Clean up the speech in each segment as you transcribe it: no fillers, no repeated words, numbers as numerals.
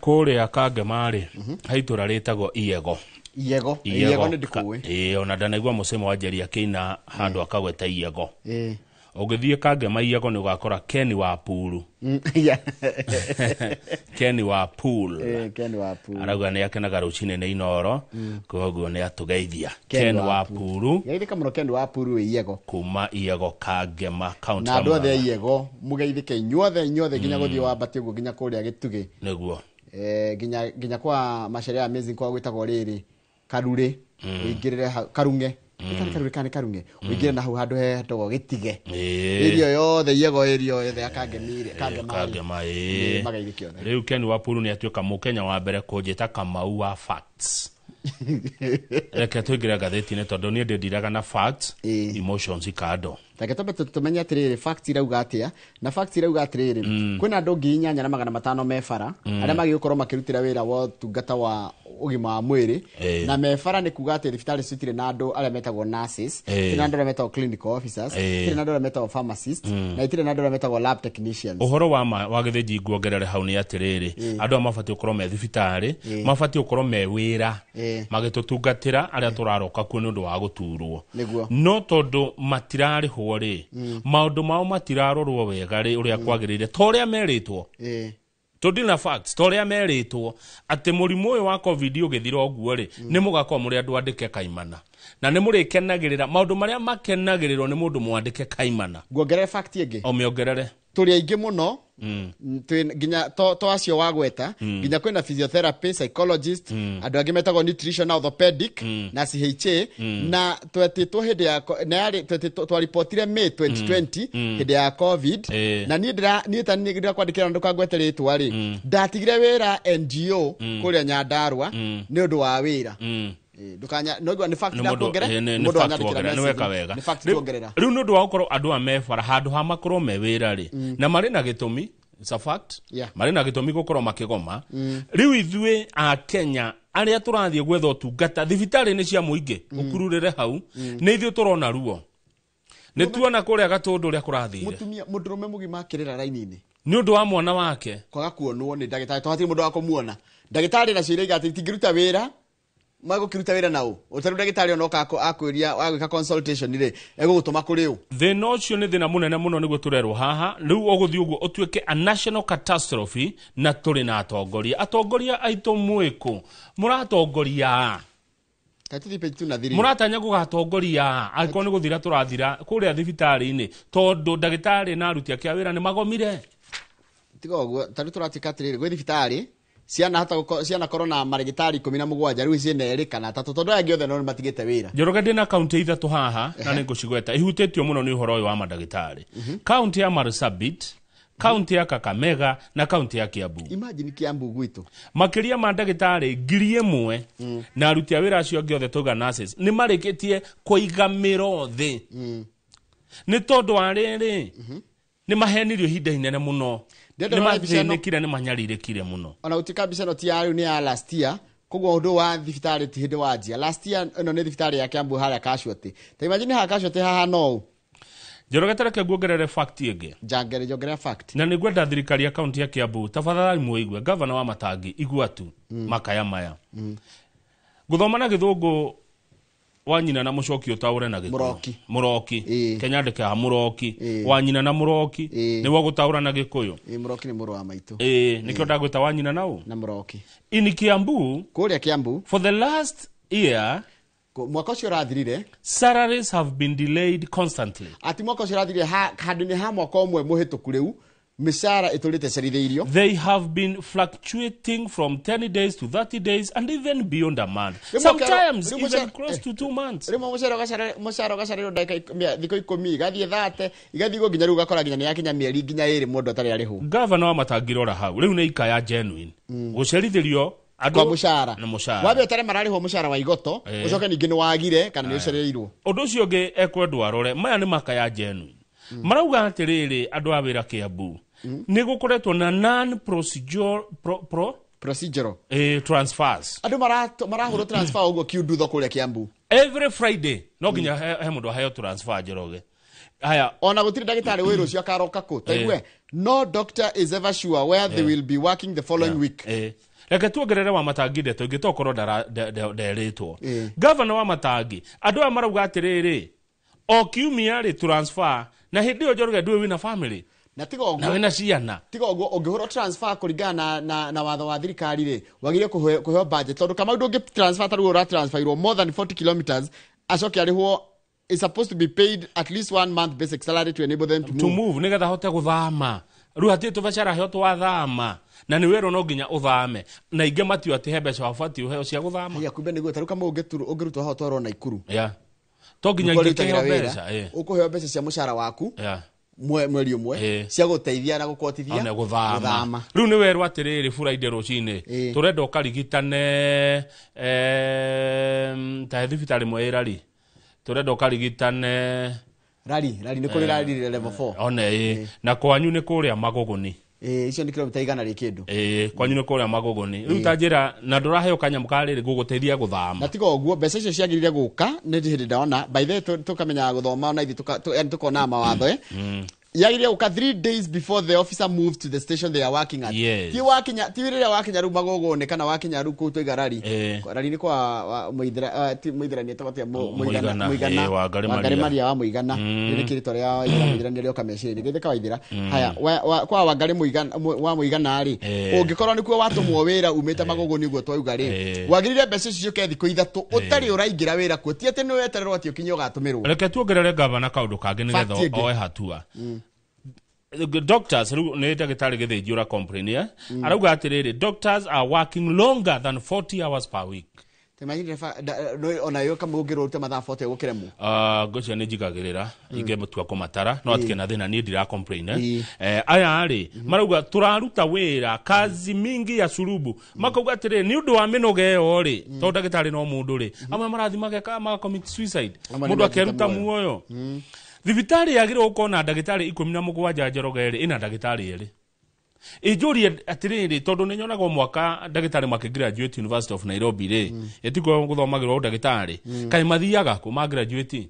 Kũrĩa Kangema rĩ, he itũra rĩtagwo Iego. Iego. Iego nĩ ndikũĩ. Ĩĩ, ona ndanaigua mũcemo wa Njeri akĩina handũ akagweta Iego. Ĩĩ. Ũngĩthiĩ Kangema Iego nĩ ũgakora Ken wa Puru. Ken wa Pool. Ĩĩ, Ken wa Pool. Arauga nĩ akenaga rũcinĩ nĩ Inoro, koguo nĩ atũgeithia. Ken wa Puru. Geithĩka mũno Ken wa Puru wĩ Iego. Kuma Iego Kangema kaunti Na ya andũ othe a Murang'a. Iego mũgeithĩke inyuothe inyuothe nginya gũthiĩ wambate ũguo nginya kũrĩa Gĩtugĩ. Nĩguo. Nginya nginya kwa Macharia Amazing kwa gwĩtagwo rĩrĩ Karurĩ, ũingĩrĩre hau Karung'e. Nĩ kana Karurĩ kana nĩ Karung'e, ũingĩre na hau handũ hetagwo Gĩtige. Ĩrio yothe Iego, ĩrio yothe ya Kangemi Kangema. Kangema, ĩĩ. Magaithĩke othe. Rĩu Ken wa Puru nĩ atuĩka mũkenya wa mbere kũnjĩta Kamau wa facts. Reke tũingĩre ngathĩti-inĩ tondũ niĩ ndĩndiraga na facts, emotions ikando. Reke twambe tũmenye atĩrĩrĩ, fact irauga atĩa, na fact irauga atĩrĩrĩ, kwĩna andũ 8500 me bara arĩa magĩrĩirwo gũkorwo makĩrutĩra wĩra wa ũtungata wa ũgima wa mwĩrĩ. Na me bara nĩ kuga atĩ thibitarĩ icio itirĩ na andũ arĩa metagwo nurses, itirĩ na andũ arĩa metagwo clinical officers, itirĩ na andũ arĩa metagwo pharmacists, na itirĩ na andũ arĩa metagwo lab technicians. Ũhoro wa ma wa Gĩthĩnji nguongerere hau nĩ atĩrĩrĩ, andũ aya mabatiĩ gũkorwo me thibitarĩ, mabatiĩ gũkorwo me wĩra magĩtũtungatĩra arĩa tũraroka kuo nĩ ũndũ wa gũturwo. Nĩguo. No tondũ matirarĩhwo rĩ, maũndũ mao matirarorwo wega rĩ ũrĩa kwagĩrĩire ta ũrĩa merĩtwo. Tũndĩ na facts ta ũrĩa merĩtwo atĩ mũrimũ ũyũ wa COVID ũgĩthira ũguo rĩ, nĩ mũgakorwo mũrĩ andũ andĩke kaimana na nĩ mũrĩkenagĩrĩra maũndũ marĩa makenagĩrĩrwo nĩ mũndũ mwandĩke kaimana. Nguongerere fact ĩngĩ. Ũmĩongerere. Tũrĩ aingĩ mũno, twĩ nginya to acio wagweta, nginya kwĩna physiotherapy, psychologist, andũ angĩ metagwo nutrition na orthopedic na CHA, na twetĩtwo hĩndĩ ya na yarĩ twetĩtwo, twaripotire May 2020 hĩndĩ ya COVID. Na niĩ ndĩra niĩ ta niĩ ndĩrakwandĩkĩra ndũkangwete rĩtwa rĩ, ndatigire wĩra NGO kũrĩa Nyandarua nĩ ũndũ wa wĩra. Ndũkanya no igua nĩ fact Nĩ mũndũ ndakuongerera, nĩ mũndũ fact wanyandĩkĩra wongerera, nĩ message. weka wega. Nĩ fact tuongerera. Rĩu nĩ ũndũ wa gũkorwo andũ aya me bara handũ ha makorwo me wĩra rĩ, na marĩ na gĩtũmi, it's a fact, marĩ na gĩtũmi gũkorwo makĩgoma. Rĩu ithuĩ a Kenya arĩa tũrathiĩ gwetha ũtungata thibitarĩ-inĩ cia mũingĩ, ũkururĩre hau, nĩ ithuĩ tũrona ruo. Nĩ tuona kũrĩa Gatũndũ ũrĩa kũrathire. Mũtumia mũndũrũme mũgima akĩrĩra raini-inĩ nĩ ũndũ wa mwana wake kwaga kuonwo nĩ ndagĩtarĩ, tondũ hatirĩ mũndũ wa kũmuona. Ndagĩtarĩ nacio irauga atĩ itingĩruta wĩra, magũkĩruta wĩra na ũ? Ũtarĩ ndagĩtarĩ ona oka akwĩria wagwĩka consultation rĩ, egũgũtũma kũrĩ ũ? Thĩna ũcio nĩ thĩna mũnene mũno nĩguo tũrerwo haha. Rĩu ũgũthiĩ ũguo ũtuĩke a national catastrophe, na tũrĩ na atongoria. Atongoria aitũ mwĩkũ? Mũratongoria a? Kaĩ tũthiĩ page 2 na 3? Mũratanya gũgatongoria a? Angĩkorwo nĩ gũthira tũrathira kũrĩa thibitarĩ-inĩ, tondũ ndagĩtarĩ na aruti ake a wĩra nĩ magomire. Tiga ũguo, ta rĩu tũratuĩka atĩrĩrĩ, gwĩ thibitarĩ ciana hata cianakorwo na marĩgĩtarĩ 17, rĩu ciĩna 2 kana 3, tondũ aya angĩ othe no nĩ matigĩte wĩra. Njoroge, ndĩna kaunti 3 haha na nĩ ngũcigweta ihutĩtio mũno nĩ ũhoro ũyũ wa mandagĩtarĩ. Kaunti ya Marsabit, kaunti ya Kakamega na kaunti ya Kiambu. Imagine Kiambu gwitũ. Makĩria ma ndagĩtarĩ 1000 na aruti a wĩra acio angĩ othe tauga nurses nĩ marĩkĩtie kũiga mĩro thĩ. Nĩ tondũ wa rĩrĩ, nĩ mahenirio ihinda inene mũno. Ndĩrenda Nĩ rora mbica ĩno. mathĩnĩkire, nĩ manyarirĩkire mũno. Ona gũtuĩka mbica ĩno ti ya rĩu, nĩ ya last year, koguo ũndũ wa thibitarĩ ti hĩndĩ wanjia. Last year ĩno nĩ thibitarĩ ya Kiambu harĩa Casualty. Ta imagine haha Casualty haha no ũ. Njoroge, ta reke nguongerere fact ĩngĩ. Njangere, njongerera fact. Na nĩ ngwenda thirikari ya kaunti ya Kiambu, tafadhali muigue, gavana wa Matangi, igua tu makaya maya. Gũthoma na gĩthũngũ wa nyina na mũcoki ũtaũre na gĩkũyũ. Mũroki. Mũroki. Kenya ndĩke haha mũroki. Wa nyina na mũroki. Nĩguo gũtaũra na gĩkũyũ. Mũroki nĩ mũrũ wa maitũ. Nĩkĩo ndagwĩta wa nyina na ũ? Na mũroki. In Kiambu, Kũrĩa Kiambu. For the last year, Mwaka ũcio ũrathirire, salaries have been delayed constantly. Ati mwaka ũcio ũrathirire, handũ-inĩ ha mwaka ũmwe mũhĩtũku rĩu, mĩcara ĩtũrĩte ĩcerithĩirio. They have been fluctuating from 10 days to 30 days and even beyond a month. Rĩmwe Sometimes rĩmwe even close to 2 months. Rĩmwe mũcara ũgacererwo ndagĩka thikũ 10, igathiĩ 30, igathiĩ ũguo nginya rĩu ũgakora nginya nĩ yakinya mĩeri nginya 2 mũndũ atarĩ arĩhwo. Gavana wa Matangi rora hau, rĩu nĩ ikaya genuine. Gũcerithĩrio andũ kwa mũcara. Na mũcara. Wambe ũtare mararĩhwo mũcara wa igoto, ũcoke ningĩ nĩ wagire kana nĩ ũcereirwo. Ũndũ ũcio ũngĩ ekwendwo arore, maya nĩ makaya genuine. Marauga atĩrĩrĩ, andũ a wĩra Kiambu, nĩ gũkoretwo na non-procedural, pro, pro? Procedural. Transfers. Andũ marahũrwo transfer ũguo kiundutho kũrĩa Kiambu. Every Friday no nginya he mũndũ aheo transfer Njoroge. Haya. Ona gũtirĩ ndagĩtarĩ wĩra ũcio akaroka kũ. Ta igue, no doctor is ever sure where they will be working the following week. Reke tuongerere wa Matangi ndeto ingĩ tokorwo nderĩtwo. Gavana wa Matangi, andũ aya marauga atĩrĩrĩ, o kiumia rĩ transfer, na hĩndĩ ĩyo Njoroge ndũĩ wĩna family na tiga ũguo, na wĩna ciana. Tiga ũguo, ũngĩhũrwo transfer kũringana na watho wa thirikari rĩ, wagĩrĩire kũheo budget, tondũ Kamau ndũngĩ transfer ta rĩu ũratransferirwo more than 40 kilometers acoke arĩhwo, is supposed to be paid at least 1 month basic salary to enable them to move. To move, nĩgetha ahote gũthama. Rĩu hatirĩ tũbeca araheo twathama, na nĩ werwo no nginya ũthame, na ingĩ matio atĩ he mbeca wabatiĩ ũheo cia gũthama. Haya, kumbe nĩguo, ta rĩu Kamau ũngĩrutwo haha ũtwarwo Naikuru. Yeah. To nginya Nĩkuo ingĩkĩheo rĩrutagĩra wĩra, mbeca, eh. ũkũheo mbeca cia mũcara waku, Yeah. mweri ũmwe, cia gũteithia na gũkotithia One gũthama. gũthama. Rĩu nĩ werwo atĩrĩrĩ, Friday rũcinĩ, tũrenda ũkarigitane, ta thibitarĩ ĩmwe ĩ Rari. Tũrenda ũkarigitane Rari, Rari nĩ kũrĩ Rari level 4. One, na kwanyu nĩ kũrĩa Magũgũni. Icio nĩ kilomita igana rĩ kĩndũ. Kwanyu nĩ kũrĩa Magũgũni. Rĩu ta njĩra, na ndũraheo kanyamũ ka rĩrĩ gũgũteithia gũthama. Na tiga ũguo, mbeca icio ciagĩrĩire gũka, nĩ hĩndĩ ndona, by the way, tũkamenyaga gũthoma ona ithuĩ yaani tũkona mawatho, Yagĩrĩire gũka 3 days before the officer moved to the station they are working at. Yes. Ti wakinya, ti rĩrĩa wakinya rĩu Magũgũni kana wakinya rĩu kũu tũiga Rari. Rari nĩ kwa, wa, Mũithĩra, ti Mũithĩra nĩ etagwo atĩa? Mũigana, Mũigana, wa Ngarĩ wa Ngarĩ Maria. Maria wa Mũigana. Nĩ nĩkĩ rĩtwa rĩa Waithĩra Mũithĩra nĩ rĩoka meciria-inĩ. Geithĩka Waithĩra. Haya, kwa Wangarĩ Mũigana, wa Mũigana rĩ, ũngĩkorwo nĩkuo watũmwo wĩra umĩte Magũgũni ũguo twauga rĩ, wagĩrĩire mbeca icio ciũke thikũ 3 ũtarĩ ũraingĩra wĩra kuo. Ti atĩ nĩ wetererwo atĩ ũkinye ũgatũmĩrwo. Reke tuongerere gavana kaũndũ kangĩ nĩgetha Fact ĩngĩ. oe hatua. Doctors, rĩu nĩ ndagĩtarĩ Gĩthĩnji ũra complain, eh? Arauga atĩrĩrĩ, doctors are working longer than 40 hours per week. Te imagine fa, da, no, ona yo kama ũngĩrwo ũrute mathaa 40 ũgũkĩremwo. Ngwĩciria nĩ njigagĩrĩra, ingĩtua kũmatara, no atikĩ na thĩna, niĩ ndira complain, eh? Aya rĩ, marauga tũraruta wĩra kazi mingi ya surubu. Makauga atĩrĩrĩ, nĩ ũndũ wa mĩnoga ĩyo rĩ, tondũ ndagĩtarĩ no mũndũ rĩ, amwe marathiĩ mageka, maga commit suicide. Amwe nĩ Mũndũ mekĩte akeruta muoyo. muoyo. Thibitarĩ yagĩrĩirwo gũkorwo na ndagĩtarĩ ikũmi na mũgwanja Njoroge rĩ, ĩna ndagĩtarĩ erĩ. Ĩnjũrie atĩrĩrĩ, tondũ nĩ nyonaga o mwaka ndagĩtarĩ makĩ graduate University of Nairobi rĩ, ĩtikuo gũthomagĩrwo ndagĩtarĩ. Kaĩ mathiaga kũ ma graduate?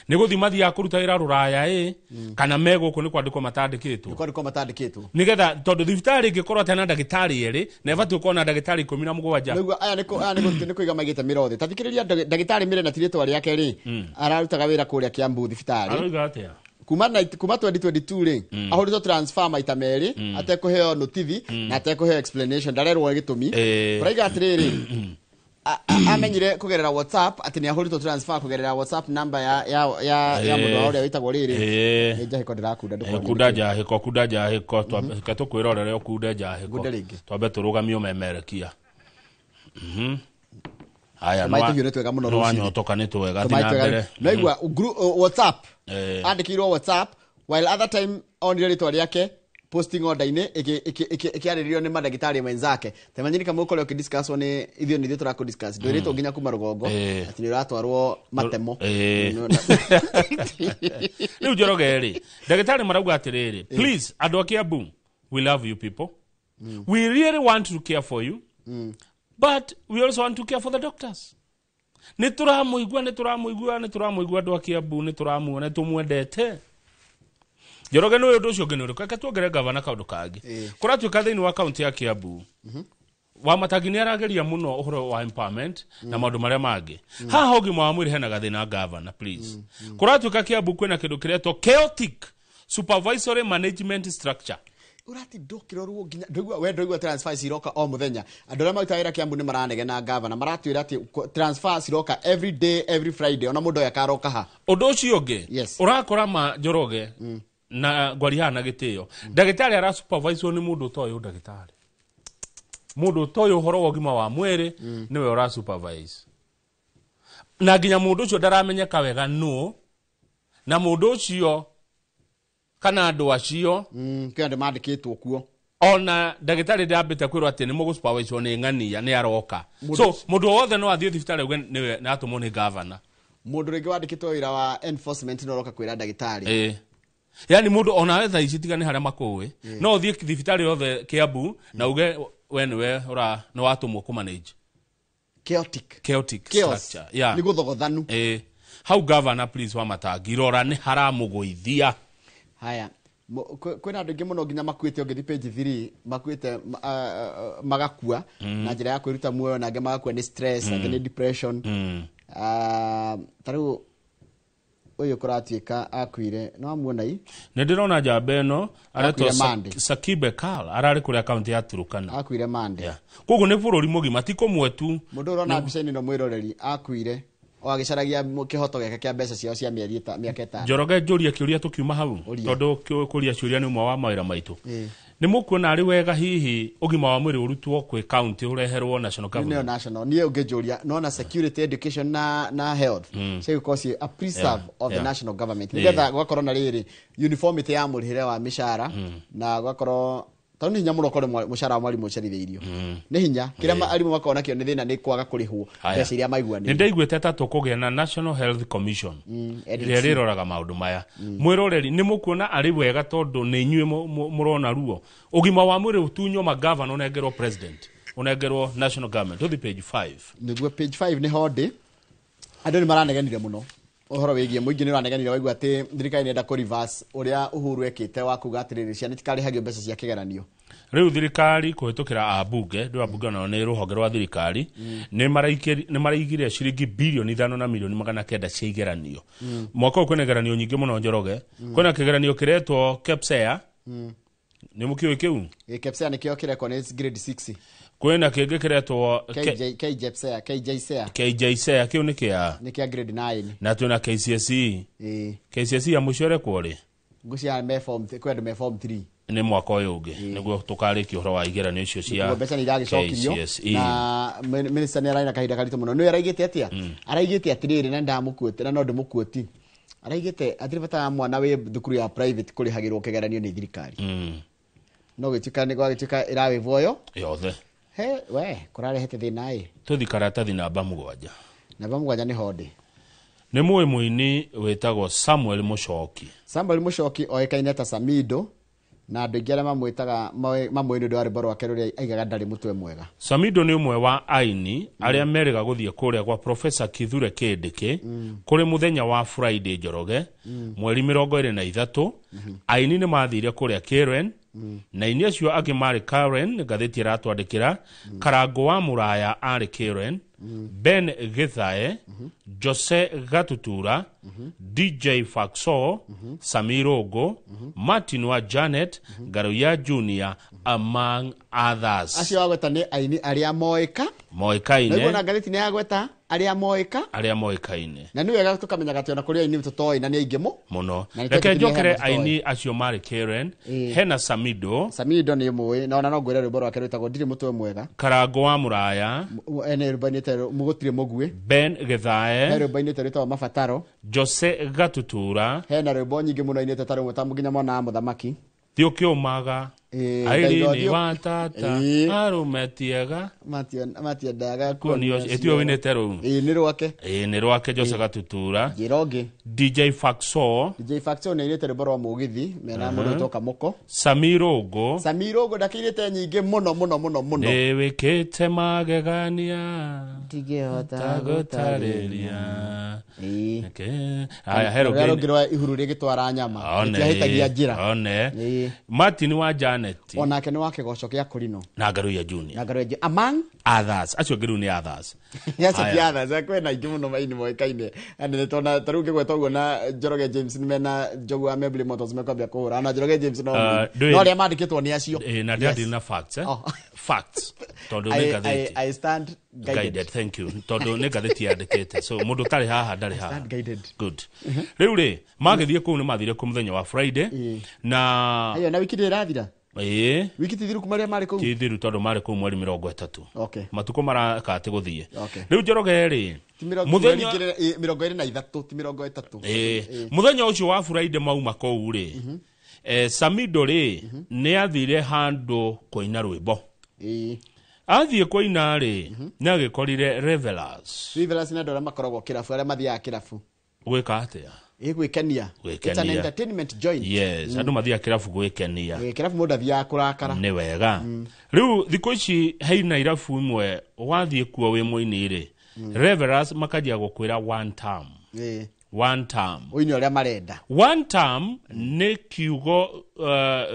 Nĩ gũthiĩ mathiaga kũruta wĩra rũraya ĩ, kana me gũkũ nĩ kwandĩkwo matandĩkĩtwo? Nĩ kwandĩkwo matandĩkĩtwo. Nĩgetha, tondũ thibitarĩ ĩngĩkorwo atĩ na ndagĩtarĩ erĩ, na ĩbatiĩ gũkorwo na ndagĩtarĩ ikũmi na mũgwanja. Nĩguo, aya nĩ kũiga maigĩte mĩro thĩ. Ta thikĩrĩria ndagĩtarĩ Mĩre na ti rĩtwa rĩake rĩ, ararutaga wĩra kũrĩa Kiambu thibitarĩ. Aroiga atĩa? Kuma 2022 rĩ, ahũrĩtwo transfer maita merĩ, atekũheo notithi, na atekũheo explanation, ndarerwo gĩtũmi. Ũraiga atĩrĩrĩ, amenyire kũgerera WhatsApp atĩ nĩ ahũrĩtwo transfer kũgerera WhatsApp number ya mũndũ wa ũrĩa wĩtagwo rĩrĩ. Nĩ njahĩko ndĩrakunda, ndũkonye Kunda nĩkĩ. njahĩko, kunda njahĩko, reke tũkwĩrorere ũkunde njahĩko. Ngunde rĩngĩ. Twambe tũrũgamie ũmemerekia. Haya, Tũmaĩ tũhiũ nĩ twega mũno nĩ rũcinĩ. wanyotoka nĩ twega, Tũmaĩ thiĩ na twega. mbere. No igua, WhatsApp. Andĩkĩirwo WhatsApp, while other time onire rĩtwa rĩake posting order-inĩ, ĩkĩarĩrĩrio nĩ mandagĩtarĩ mwenzake. Ta imagine kama ũkorwo ũkĩdiscusswo nĩ ithuĩ, nĩ ithuĩ tũrakũdiscuss. Ndwĩrĩtwo nginya kuma rũgongo, atĩ nĩ ũratwarwo matemo. No, na- Rĩu Njoroge rĩ, ndagĩtarĩ marauga atĩrĩrĩ, please, andũ a Kiambu, we love you people. We really want to care for you. But we also want to care for the doctors. Nĩ tũramũigua, nĩ tũramũigua, nĩ tũramũigua andũ a Kiambu, nĩ tũramuona, nĩ tũmwendete. Njoroge, nĩ ũndũ ũcio ũngĩ nĩ ũrĩkũ? Reke tuongere gavana kaũndũ kangĩ. Kũratuĩka thĩinĩ wa kaunti ya Kiambu, wa Matangi nĩ arageria mũno ũhoro wa empowerment na maũndũ marĩa mangĩ. Haha ũgima wa mwĩrĩ hena gathĩna, gavana, please. Kũratuĩka Kiambu kwĩna kĩndũ kĩretwo chaotic supervisory management structure. Ũratinda ũkĩrorwo nginya ndũigua, we ndũigua transfer ciroka o mũthenya. Andũ arĩa marutaga wĩra Kiambu nĩ maranegena gavana, maratwĩra atĩ transfer ciroka every day, every Friday, ona mũndũ ũyũ akaroka ha. Ũndũ ũcio ũngĩ, ũrakora ma Njoroge na ngwari haha na gĩtĩo. Ndagĩtarĩ ara supervise nĩ mũndũ ũtoĩ ũndagĩtarĩ. Mũndũ ũtoĩ ũhoro wa ũgima wa mwĩrĩ nĩwe ũra supervise. Na nginya mũndũ ũcio ndaramenyeka wega nũ, na mũndũ ũcio kana andũ acio Kwĩ andũ mandĩkĩtwo kuo. Ona ndagĩtarĩ ndambĩte kwĩrwo atĩ nĩ mũgũsupervise nĩ ng'ania nĩ aroka. So mũndũ wothe no athiĩ thibitarĩ auge nĩwe na atũmwo nĩ governor. Mũndũ rĩngĩ wandĩkĩtwo wĩra wa enforcement no aroka kwĩra ndagĩtarĩ. Yaani mũndũ ona thaa ici tiga nĩ harĩa makũĩ, no ũthiĩ thibitarĩ yothe Kiambu na uge we nĩwe nĩ watũmwo kũ manage. Chaotic. Chaotic Chaos. structure. Yeah. Nĩ gũthogothanu. Hau governor please wa Matangi rora nĩ haramũgũithia. Haya. Kwĩna andũ aingĩ mũno nginya makuĩte, ũngĩthiĩ page 3 makuĩte, magakua na njĩra ya kwĩruta muoyo, na angĩ magakua nĩ stress, angĩ nĩ depression. Ta rĩu ũyũ kũratuĩka akuire, no amuona i Nĩ ndĩrona njamba ĩno aretwo Akuire Monday. Sakibe Kal, ararĩ kũrĩa kaunti ya Turukana. Akuire Monday. Yeah. Koguo nĩ bũrũri mũgima, ti kũmwe tu. Mũndũ ũrona mbica-inĩ ĩno, mwĩroreri, akuire o agĩcaragia kĩhoto gĩake kĩa mbeca ciao cia mĩeri mĩaka 5. Njoroge, njũrie kĩũria tũkiuma hau. Ũria. Tondũ kũria ciũria nĩ ũmwe wa mawĩra maitũ. Nĩ mũkuona arĩ wega hihi ũgima wa mwĩrĩ ũrutwo kwĩ kaunti ũreherwo national Nĩyo government? national. Niĩ ũngĩnjũria, nona security, education na health cigũkorwo ciĩ a preserve of the national government, nĩgetha gũgakorwo na rĩrĩ uniformity ya mũrĩhĩre wa mĩcara, na gũgakorwo, tondũ nĩ hinya mũno ũkore mũcara wa mwarimũ ũcerithĩirio nĩ hinya. Kĩrĩa arimũ makoragwo nakĩo nĩ thĩna nĩ kwaga kũrĩhwo Haya. mbeca iria Nĩ maiguanĩire. ndaiguĩte ta tũkũgĩa na National Health Commission ĩrĩa ĩrĩroraga maũndũ maya. Mwĩroreri, nĩ mũkuona arĩ wega, tondũ nĩ inyuĩ mũrona ruo, ũgima wa mwĩrĩ ũtunywo magavana, ũnengerwo president, ũnengerwo national government? Tũthi page 5. Nĩguo, page 5 nĩ hondĩ. Andũ nĩ maranegenire mũno ũhoro wĩgiĩ mũingĩ, nĩ ũranegenire waigua atĩ thirikari nĩ enda kũ reverse ũrĩa Uhuru ekĩte wa kuga atĩrĩrĩ, ciana itikarĩhagio mbeca cia kĩgeranio. Rĩu thirikari kũhĩtũkĩra ambunge, ndũ ambunge onao nĩ rũhonge rwa thirikari, nĩ maraigire ciringi 5 bilioni 900 milioni cia igeranio mwaka ũyũ. Kwĩna igeranio nyingĩ mũno, Njoroge. Kwĩna kĩgeranio kĩretwo KPSEA, nĩ mũkĩũĩ kĩu? KPSEA nĩkĩo kĩrekwo nĩ grade 6. Kwĩna kĩngĩ kĩretwo KJ KJPSEA, KJSEA. KJSEA, kĩu nĩ kĩa Nĩ kĩa grade 9. Na twĩna KCSE. Ĩĩ. KCSE ya mũico ĩrekwo rĩ? Ngũcia me form, kwĩ andũ me form 3. Nĩ mwaka ũyũ ũngĩ nĩguo tũkarĩkia ũhoro wa igeranio icio cia Nĩguo mbeca nĩ iragĩcokirio. KCSE. Na minister nĩ ararĩ na kahinda karitũ mũno. Nĩwe araigĩte atĩa? Araigĩte atĩrĩrĩ, na ndamũkuote na no ndĩmũkuoti, araigĩte hatirĩ bata wa mwana wĩ thukuru ya private kũrĩhagĩrwo kĩgeranio nĩ thirikari. No gĩtuĩka nĩ gwagĩtuĩka ĩrawĩvwo yo yothe. He we kũrarehete thĩna ĩ. Tũthi karatathi namba 7. Namba 7 nĩ hondĩ. Nĩ mũĩ mũini wĩtagwo Samuel Mũcoki? Samuel Mũcoki oĩkaine ta Samido, na andũ aingĩ arĩa mamwĩtaga mamũĩ nĩ ũndũ wa rwĩmbo rwake rũrĩa aigaga ndarĩ mũtwe mwega. Samido nĩ ũmwe wa aini arĩa merĩga gũthiĩ kũrĩa gwa Profesa Kithure Kindiki kũrĩ mũthenya wa Friday, Njoroge, mweri 23. Aini nĩ mathire kũrĩa Karen, na aini acio angĩ marĩ Karen, ngathĩti ĩratwandĩkĩra Karango wa Mũraya arĩ Karen, Ben Githae, Jose Gatutura, DJ Faxo, Samirungu, Martin wa Janet, Ngaruiya Junior, among others. Acio wagweta nĩ aini arĩa moĩka. Moĩkaine. Naiguo na ngathĩti nĩ yagweta arĩa moĩka. Arĩa moĩkaine. Na nĩ wega tũkamenyaga atĩ ona kũrĩ aini tũtoĩ na nĩ aingĩ mũ mũno. Na nĩ Reke twetĩkĩrie njokere hena tũtoĩ. aini acio marĩ Karen. Hena Samido. Samido nĩ mũĩ, na ona no ngwĩre rwĩmbo rwake rwĩtagwo ndirĩ mũtwe mwega. Karango wa Mũraya. Ene rwĩmbo inĩte mũgũtirĩ mũguĩ. Ben He Githae. Rwĩmbo inĩte rwĩtagwo mabataro. Jose Gatutura. Hena rwĩmbo nyingĩ mũno inĩte, ta rĩmwe ta nginya mwana wa mũthamaki. Thiũkĩũmaga. Ĩĩ, Airini Ngai wa tata. Arũme tiega. Matiendaga. Kuonio ĩtio winĩte rũu. Ĩĩ, nĩ rwake. Ĩĩ, nĩ rwake Jose Gatutura. Njĩra ũngĩ. DJ Faxo. DJ Faxo nĩ ainĩte rwĩmbo rwa mũgithi mena mũndũ wĩtwo Kamũko. Samirungu. Samirungu ndakĩinĩte nyingĩ mũno mũno mũno mũno. Nĩ wĩkĩte magegania Ndingĩhota gũtarĩria. Ĩĩ. Haya, he Rũrĩa rũngĩ. rũngĩ rwa ihuru rĩgĩtwara nyama. One. Rĩtiahĩtagia njĩra. One. Ĩĩ. Martin wa Janet. Onake nĩ wa kĩgoco kĩa kũrino. Na Ngaruiya Junior. Na Ngaruiya among others. Acio angĩ rĩu nĩ others. Acio ti others, kwĩna aingĩ mũno maini moĩkaine anene, tona ta rĩu ngĩgweta ũguo na Njoroge James nĩ mena Njogu wa Membly Motors mekwambia kũhũra na Njoroge James no no arĩa mandĩkĩtwo nĩ acio. Na ndĩrathiĩ na facts, eh? Oh. Facts, tondũ nĩ ngathĩti. I stand guided. Guided, thank you, tondũ nĩ ngathĩti yandĩkĩte, so mũndũ ũtarĩ haha ndarĩ haha. Stand guided. Good. Rĩu rĩ, magĩthiĩ kũu, nĩ mathire kũu mũthenya wa Friday na Ayo, na wiki ndĩrathira. Ĩĩ. Wiki ti thiru kuma rĩa marĩ kũu. Ti thiru, tondũ marĩ kũu mweri 30. Matukũ marakatĩ gũthiĩ. Rĩu Njoroge rĩ, Ti mĩrongo mũthenya 23, ti 30. Ĩĩ, mũthenya ũcio wa Friday mauma kũu rĩ, Samido rĩ, nĩ athire handũ kũina rwĩmbo. Athiĩ kũina rĩ, nĩ agĩkorire revelers. Revelers nĩ andũ arĩa makoragwo kĩrabu, arĩa mathiaga kĩrabu. Gwĩka atĩa? Ĩ, gwĩkenia. Gwĩkenia. It's an entertainment joint. Yes, andũ mathiaga kĩrabu gwĩkenia. Ĩ, kĩrabu mũndũ athiaga kũrakara. Nĩ wega. Rĩu thikũ ici heina irabu imwe wathiĩ kuo wĩ mũini rĩ, revelers makanjia gũkwĩra one term. One term. Ũine ũrĩa marenda. One term nĩ kiugo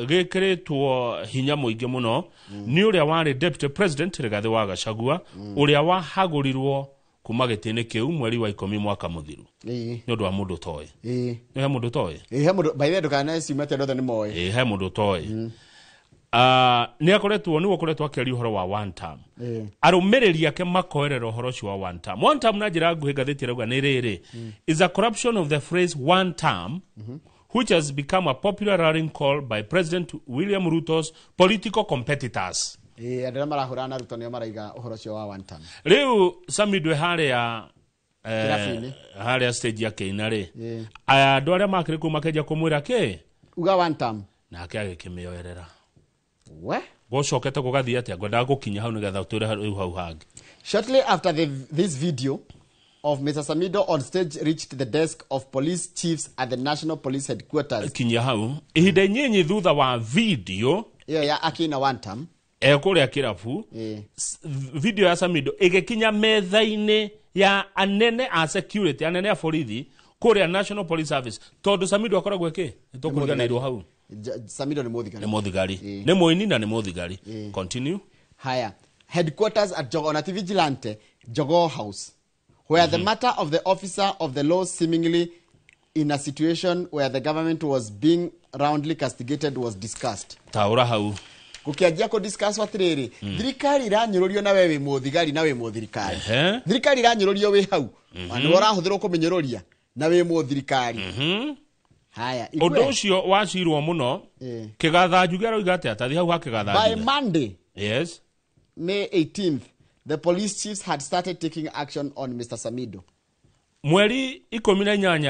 gĩkĩrĩtwo hinya mũingĩ mũno nĩ ũrĩa warĩ deputy president Rigathĩ wa Gachagua, ũrĩa wahagũrirwo kuma gĩtĩ-inĩ kĩu mweri wa 10 mwaka mũthiru. Nĩ ũndũ wa mũndũ ũtoĩ. Nĩ he mũndũ ũtoĩ? Ĩĩ, he mũndũ, by the way, ndũkaneciume atĩ andũ othe nĩ moĩ. Ĩĩ, he mũndũ ũtoĩ. Nĩ akoretwo, nĩwe ũkoretwo akĩaria ũhoro wa one term. Arũmĩrĩri ake makoerera ũhoro ũcio wa one term. One term na njĩra nguhĩ ngathĩti ĩrauga nĩ rĩrĩ, is a corruption of the phrase one term, which has become a popular rallying call by President William Ruto's political competitors. Ĩĩ, andũ arĩa marahũrana na Ruto nĩo maraiga ũhoro ũcio wa one term. Rĩu Samido harĩa Kĩrabu-inĩ. Harĩa stage akĩina rĩ, andũ arĩa makĩrĩ kũu makĩanjia kũmwĩra kĩ? Uga one term. Nake agĩkĩmĩoerera. We? Gũcokete gũgathiĩ atĩa? Ngwendaga gũkinya hau nĩgetha ũtwĩre rĩu hau hangĩ. Shortly after this video of Mr. Samido on stage reached the desk of police chiefs at the National Police Headquarters. Kinya hau. Ihinda inyinyi thutha wa video Iyo ya akina one term. Kũrĩa kĩrabu, video ya Samido ĩgĩkinya metha-inĩ ya anene a security, anene a borithi kũrĩa National Police Service, tondũ Samido akoragwo ĩkĩ? Nĩ tũkũriganĩirwo hau. Samido nĩ mũthigari. Nĩ mũthigari. Nĩ mũini na nĩ mũthigari. Continue. Haya. Headquarters at Jogoo, na ti Vigilante, Jogoo House, where the matter of the officer of the law seemingly in a situation where the government was being roundly castigated was discussed. Taũra hau. Gũkĩanjia kũ discuss atĩrĩrĩ, thirikari iranyũrũrio na we wĩ mũthigari na wĩ mũthirikari. Thirikari iranyũrũrio wĩ hau. Na nĩwe ũrahũthĩrwo kũmĩnyũrũria na wĩ mũthirikari. Haya, Ũndũ ikue. ũcio wacirwo mũno. Kĩgatha Njuge aroiga atĩa? Tathi hau ha Kĩgatha By Njuge. Monday, Yes. May 18th, the police chiefs had started taking action on Mr. Samido. Mweri 18 nĩ Kau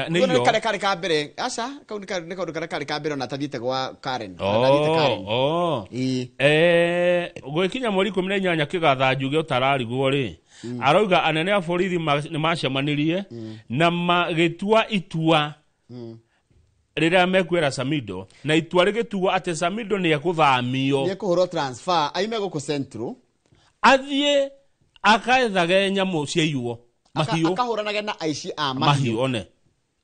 nĩ iyo. karĩa karĩ ka mbere. Aca, kau nĩ karĩ, nĩ kaũndũ karĩa karĩ ka mbere ona atathiĩte gwa Karen. Ona atathiĩte Karen. Ĩĩ. Gwĩkinya mweri 18 Kĩgatha Njuge ũtararigwo rĩ, arauga anene a borithi nĩ macemanirie na magĩtua itua rĩrĩa mekuera Samido, na itua rĩgĩtuo atĩ Samido nĩ ekũthamio. Nĩ ekũhũrwo transfer, aime gũkũ Central. Athiĩ akaethage nyamũ ciaiywo, mahiũ. Akahũranage na aici a mahiũ. Mahiũ, one.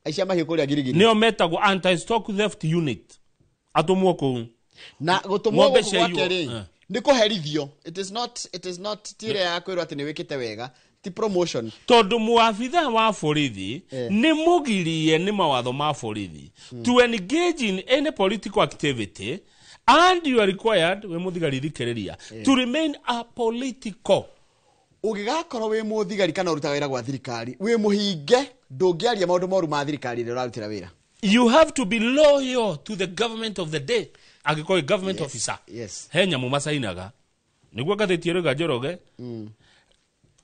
Aici a mahiũ kũrĩa Girigiri. Nĩo metagwo anti-stock theft unit. Atũmwo kũu. Na gũtũmwo Ng'ombe gũkũ ciaiywo. gwake rĩ, nĩ kũherithio. It is not, it is not ti ĩrĩa ya kwĩrwo atĩ nĩ wĩkĩte wega, ti promotion. Tondũ mũabitha wa borithi nĩ mũgirie nĩ mawatho ma borithi to engage in any political activity, and you are required, wĩ mũthigari thikĩrĩria, to remain apolitical. Ũngĩgakorwo wĩ mũthigari kana ũrutaga wĩra gwa thirikari, wĩ mũhinge, ndũngĩaria maũndũ moru ma thirikari ĩrĩa ũrarutĩra wĩra. You have to be loyal to the government of the day. Angĩkorwo wĩ government officer. He nyamũ macainaga. Nĩguo ngathĩti ĩrauga Njoroge,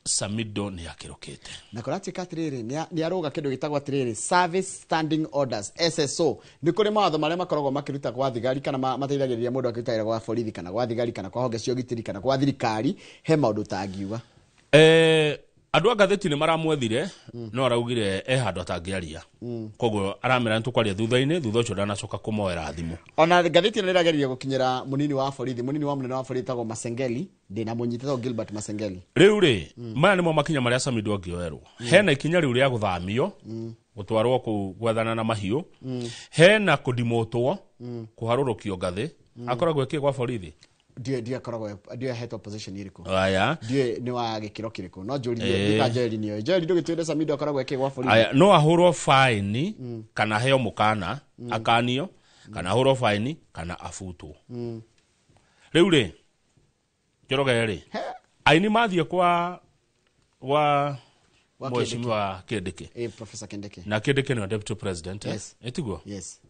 Samido nĩ akĩrũkĩte. Na kũratuĩka atĩrĩrĩ, nĩ arũga kĩndũ gĩtagwo atĩrĩrĩ, Service Standing Orders, SSO. Nĩ kũrĩ mawatho marĩa makoragwo makĩruta gwa thigari kana mateithagĩrĩria mũndũ akĩruta wĩra gwa borithi kana gwa thigari kana kwa honge cia ũgitĩri kana gwa thirikari, he maũndũ ũtangiuga. Andũ a ngathĩti nĩ maramwethire, no araugire e handũ atangĩaria. Koguo aramera nĩ tũkwaria thutha-inĩ, thutha ũcio ndanacoka kũmoera thimũ. Ona ngathĩti ĩno nĩĩrageria gũkinyĩra mũnini wa borithi, mũnini wa mũnene wa borithi etagwo Masengeli, ndĩna mũnyitĩ etagwo Gilbert Masengeli. Rĩu rĩ, maya nĩmo makinya marĩa Samido angĩoerwo. Hena ikinya rĩu rĩa gũthamio, gũtwarwo kũu gwethana na mahiũ. Hena kũdimotwo, kũharũrũkio ngathĩ. Akoragwo ĩkĩ gwa borithi? Ndiũĩ, ndiũĩ akoragwo, ndiũĩ ahetwo position ĩrĩkũ. Aya. Ndiũĩ nĩ wa gĩkĩro kĩrĩkũ. No njũrie, ndika Joeli nĩoĩ. Joeli ndũgĩtwĩre Samido akoragwo ĩkĩ gwa borithi? Aya, no ahũrwo faini, kana aheo mũkana, akanio, kana ahũrwo faini, kana abutwo. Rĩu rĩ, Njoroge rĩ, aini mathiĩ kwa Wa Mheshimiwa Kindiki. Professor Kindiki. Na Kindiki nĩwe deputy president, eh? Yes. Ĩtiguo? Yes.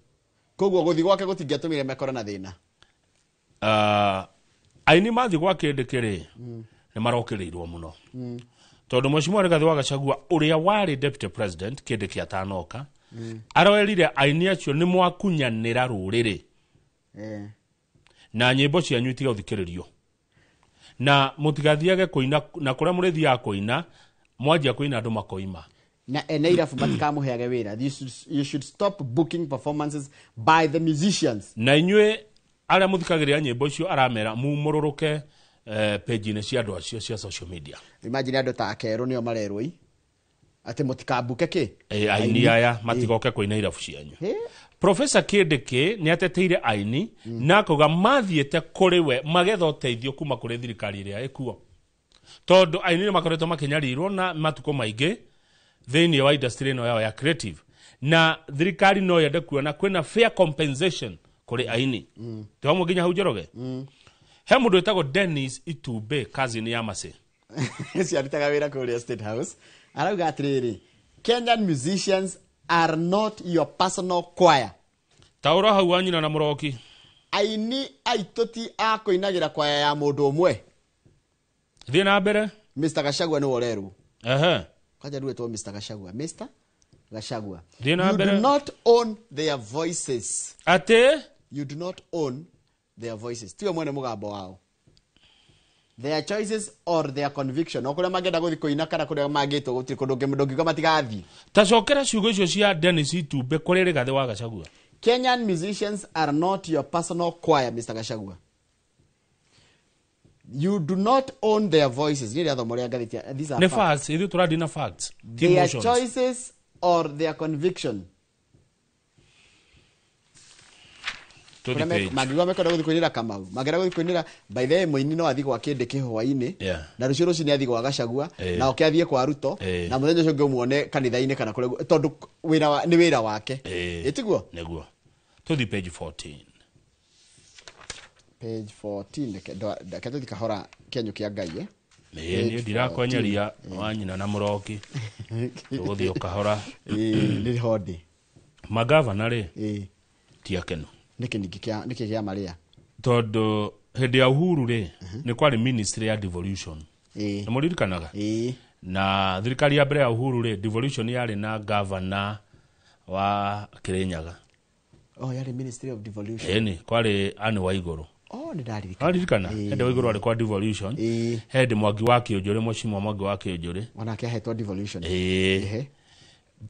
Koguo gũthiĩ gwake gũtingĩatũmire mekore na thĩna. Aini mathiĩ gwa Kindiki rĩ, nĩ marokĩrĩirwo mũno. Tondũ Mheshimiwa Rigathĩ wa Gachagua ũrĩa warĩ deputy president Kindiki atanoka, aroerire aini acio nĩ mwakunyanĩra rũrĩrĩ. Na nyĩmbo cianyu itiga gũthikĩrĩrio. Na mũtigathiage kũina, na kũrĩa mũrĩthiaga kũina, mwanjia kũina andũ makoima. Na ene irabu matikamũheage wĩra. You should stop booking performances by the musicians. Na inyuĩ arĩa mũthikagĩrĩria nyĩmbo icio aramera mumũrũrũke, page-inĩ cia andũ acio cia social media. Imagine andũ ta Akerũ nĩo marerwo ii. Atĩ mũtikambuke kĩ? Aini aya matigoke kũina irabu cianyu. Professor Kindiki nĩ ateteire aini na akauga mathiĩte kũrĩ we magetha ũteithio kuma kũrĩ thirikari ĩrĩa ĩkuo, tondũ aini nĩ makoretwo makĩnyarirwo na matukũ maingĩ thĩinĩ wa industry ĩno yao ya creative, na thirikari no yende kuona kwĩna fair compensation kũrĩ aini. Twĩ hamwe nginya hau, Njoroge? He mũndũ wĩtagwo Dennis Itumbe, cousin ya Mercy. Ciarutaga wĩra kũrĩa State House. Arauga atĩrĩrĩ, "Kenyan musicians are not your personal choir." Taũra hau wa nyina na mũroki. Aini aitũ ti a kũinagĩra kwaya ya mũndũ ũmwe. Thiĩ na mbere. Mr Gachagua nĩwe ũrerwo. Kwanja rĩu etwo Mr Gachagua, Mr Gachagua. Thiĩ na You mbere. do not own their voices. Atĩ? You do not own their voices, tiwe mwene mũgambo wao, their choices or their conviction. O kũrĩa mangĩenda gũthiĩ kũina kana kũrĩa mangĩtwo, gũtirĩ kũndũ ndũngiuga matigathiĩ. Ta cokera ciugo icio cia Dennis Itumbe kũrĩ Rigathĩ wa Gachagua. Kenyan musicians are not your personal choir, Mr. Gachagua. You do not own their voices. Nĩ rĩathomo rĩa ngathĩti. These are Nĩ facts. facts, ithuĩ tũrathi na facts, ti Their emotions. choices or their conviction. Tũthiĩ Kũrĩa page. Mangĩigua mekwenda gũthiĩ kũinĩra Kamau, mangĩenda gũthiĩ kũinĩra, by the way, mũini no athiĩ gwa kĩndĩ kĩhwainĩ na rũciũ rũcinĩ athiĩ gwa Gachagua na oke athiĩ kwa Ruto na mũthenya ũcio ũngĩ ũmuone kanitha-inĩ kana kũrĩa, tondũ nĩ wĩra wake. Ĩtiguo? Nĩguo. Tũthiĩ page 14. Page 14, reke tũthiĩ kahora kĩenyũ kĩa Ngai, eh? Ĩĩ, niĩ ndirakwenyeria wa nyina na mũroki, tũgũthiĩ o kahora. Ĩĩ, nĩ hondĩ. Magavana rĩ, ti akenu. Nĩkĩ ningĩ nĩkĩ gĩa marĩa? Tondũ hĩndĩ ya Uhuru rĩ, nĩ kwarĩ ministry ya devolution. Nĩ mũririkanaga? Ĩĩ. Na thirikari ya mbere ya Uhuru rĩ, devolution yarĩ na gavana wa Kirinyaga. Oh, yarĩ Ministry of Devolution. Ĩni, kwarĩ Anne Waigũrũ. Oh, nĩ ndaririkana. Waririkana hĩndĩ Waigũrũ arĩ kwa devolution? Hĩndĩ Mwangi wa Kĩũnjũrĩ, Mheshimiwa Mwangi wa Kĩũnjũrĩ. Onake ahetwo devolution. Ĩĩ.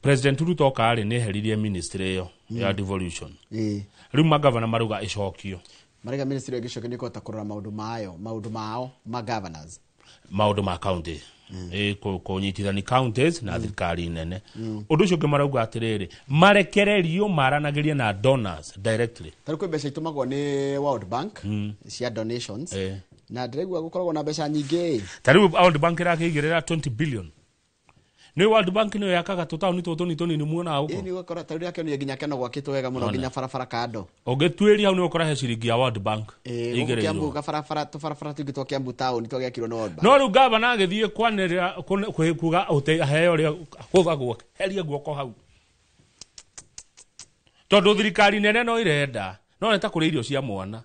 President Ruto oka rĩ, nĩ eheririe ministry ĩyo ya devolution. Rĩu magavana marauga ĩcokio. Marega ministry ĩyo ĩngĩcokia nĩ ĩkũhota kũrora maũndũ mayo, maũndũ mao ma governors. Maũndũ ma county. Ĩ, kũnyitithani counties na thirikari nene. Ũndũ ũcio ũngĩ marauga atĩrĩrĩ, marekererio maranagĩrie na donors directly. Tarĩu kwĩ mbeca itũmagwo nĩ World Bank cia donations na ndĩraigua gũkoragwo na mbeca nyingĩ. Ta rĩu World Bank ĩrakĩigĩrĩra 20 billion. Nĩ World Bank nĩyo yakaga tũtaũni tũtũ tũnini tũnini muonaga Ĩĩ, gũkũ. nĩ ũgakora tarĩu ndĩrakĩonire nginya Keno gwakĩtwo wega mũno, nginya barabara kando. Ũngĩtuĩria hau nĩ ũkora he ciringi ya World Bank Ĩĩ, gũkũ ĩigĩrĩirwo. Kiambu gabarabara, tũbarabara tũingĩ twa Kiambu taũni twagĩakirwo nĩ World Bank. No rĩu gavana agĩthiĩ kwanĩrĩra kuga aheo ũrĩa hũthagwo, heria guoko hau, tondũ thirikari nene no irenda no nĩ ta kũrĩa irio cia mwana.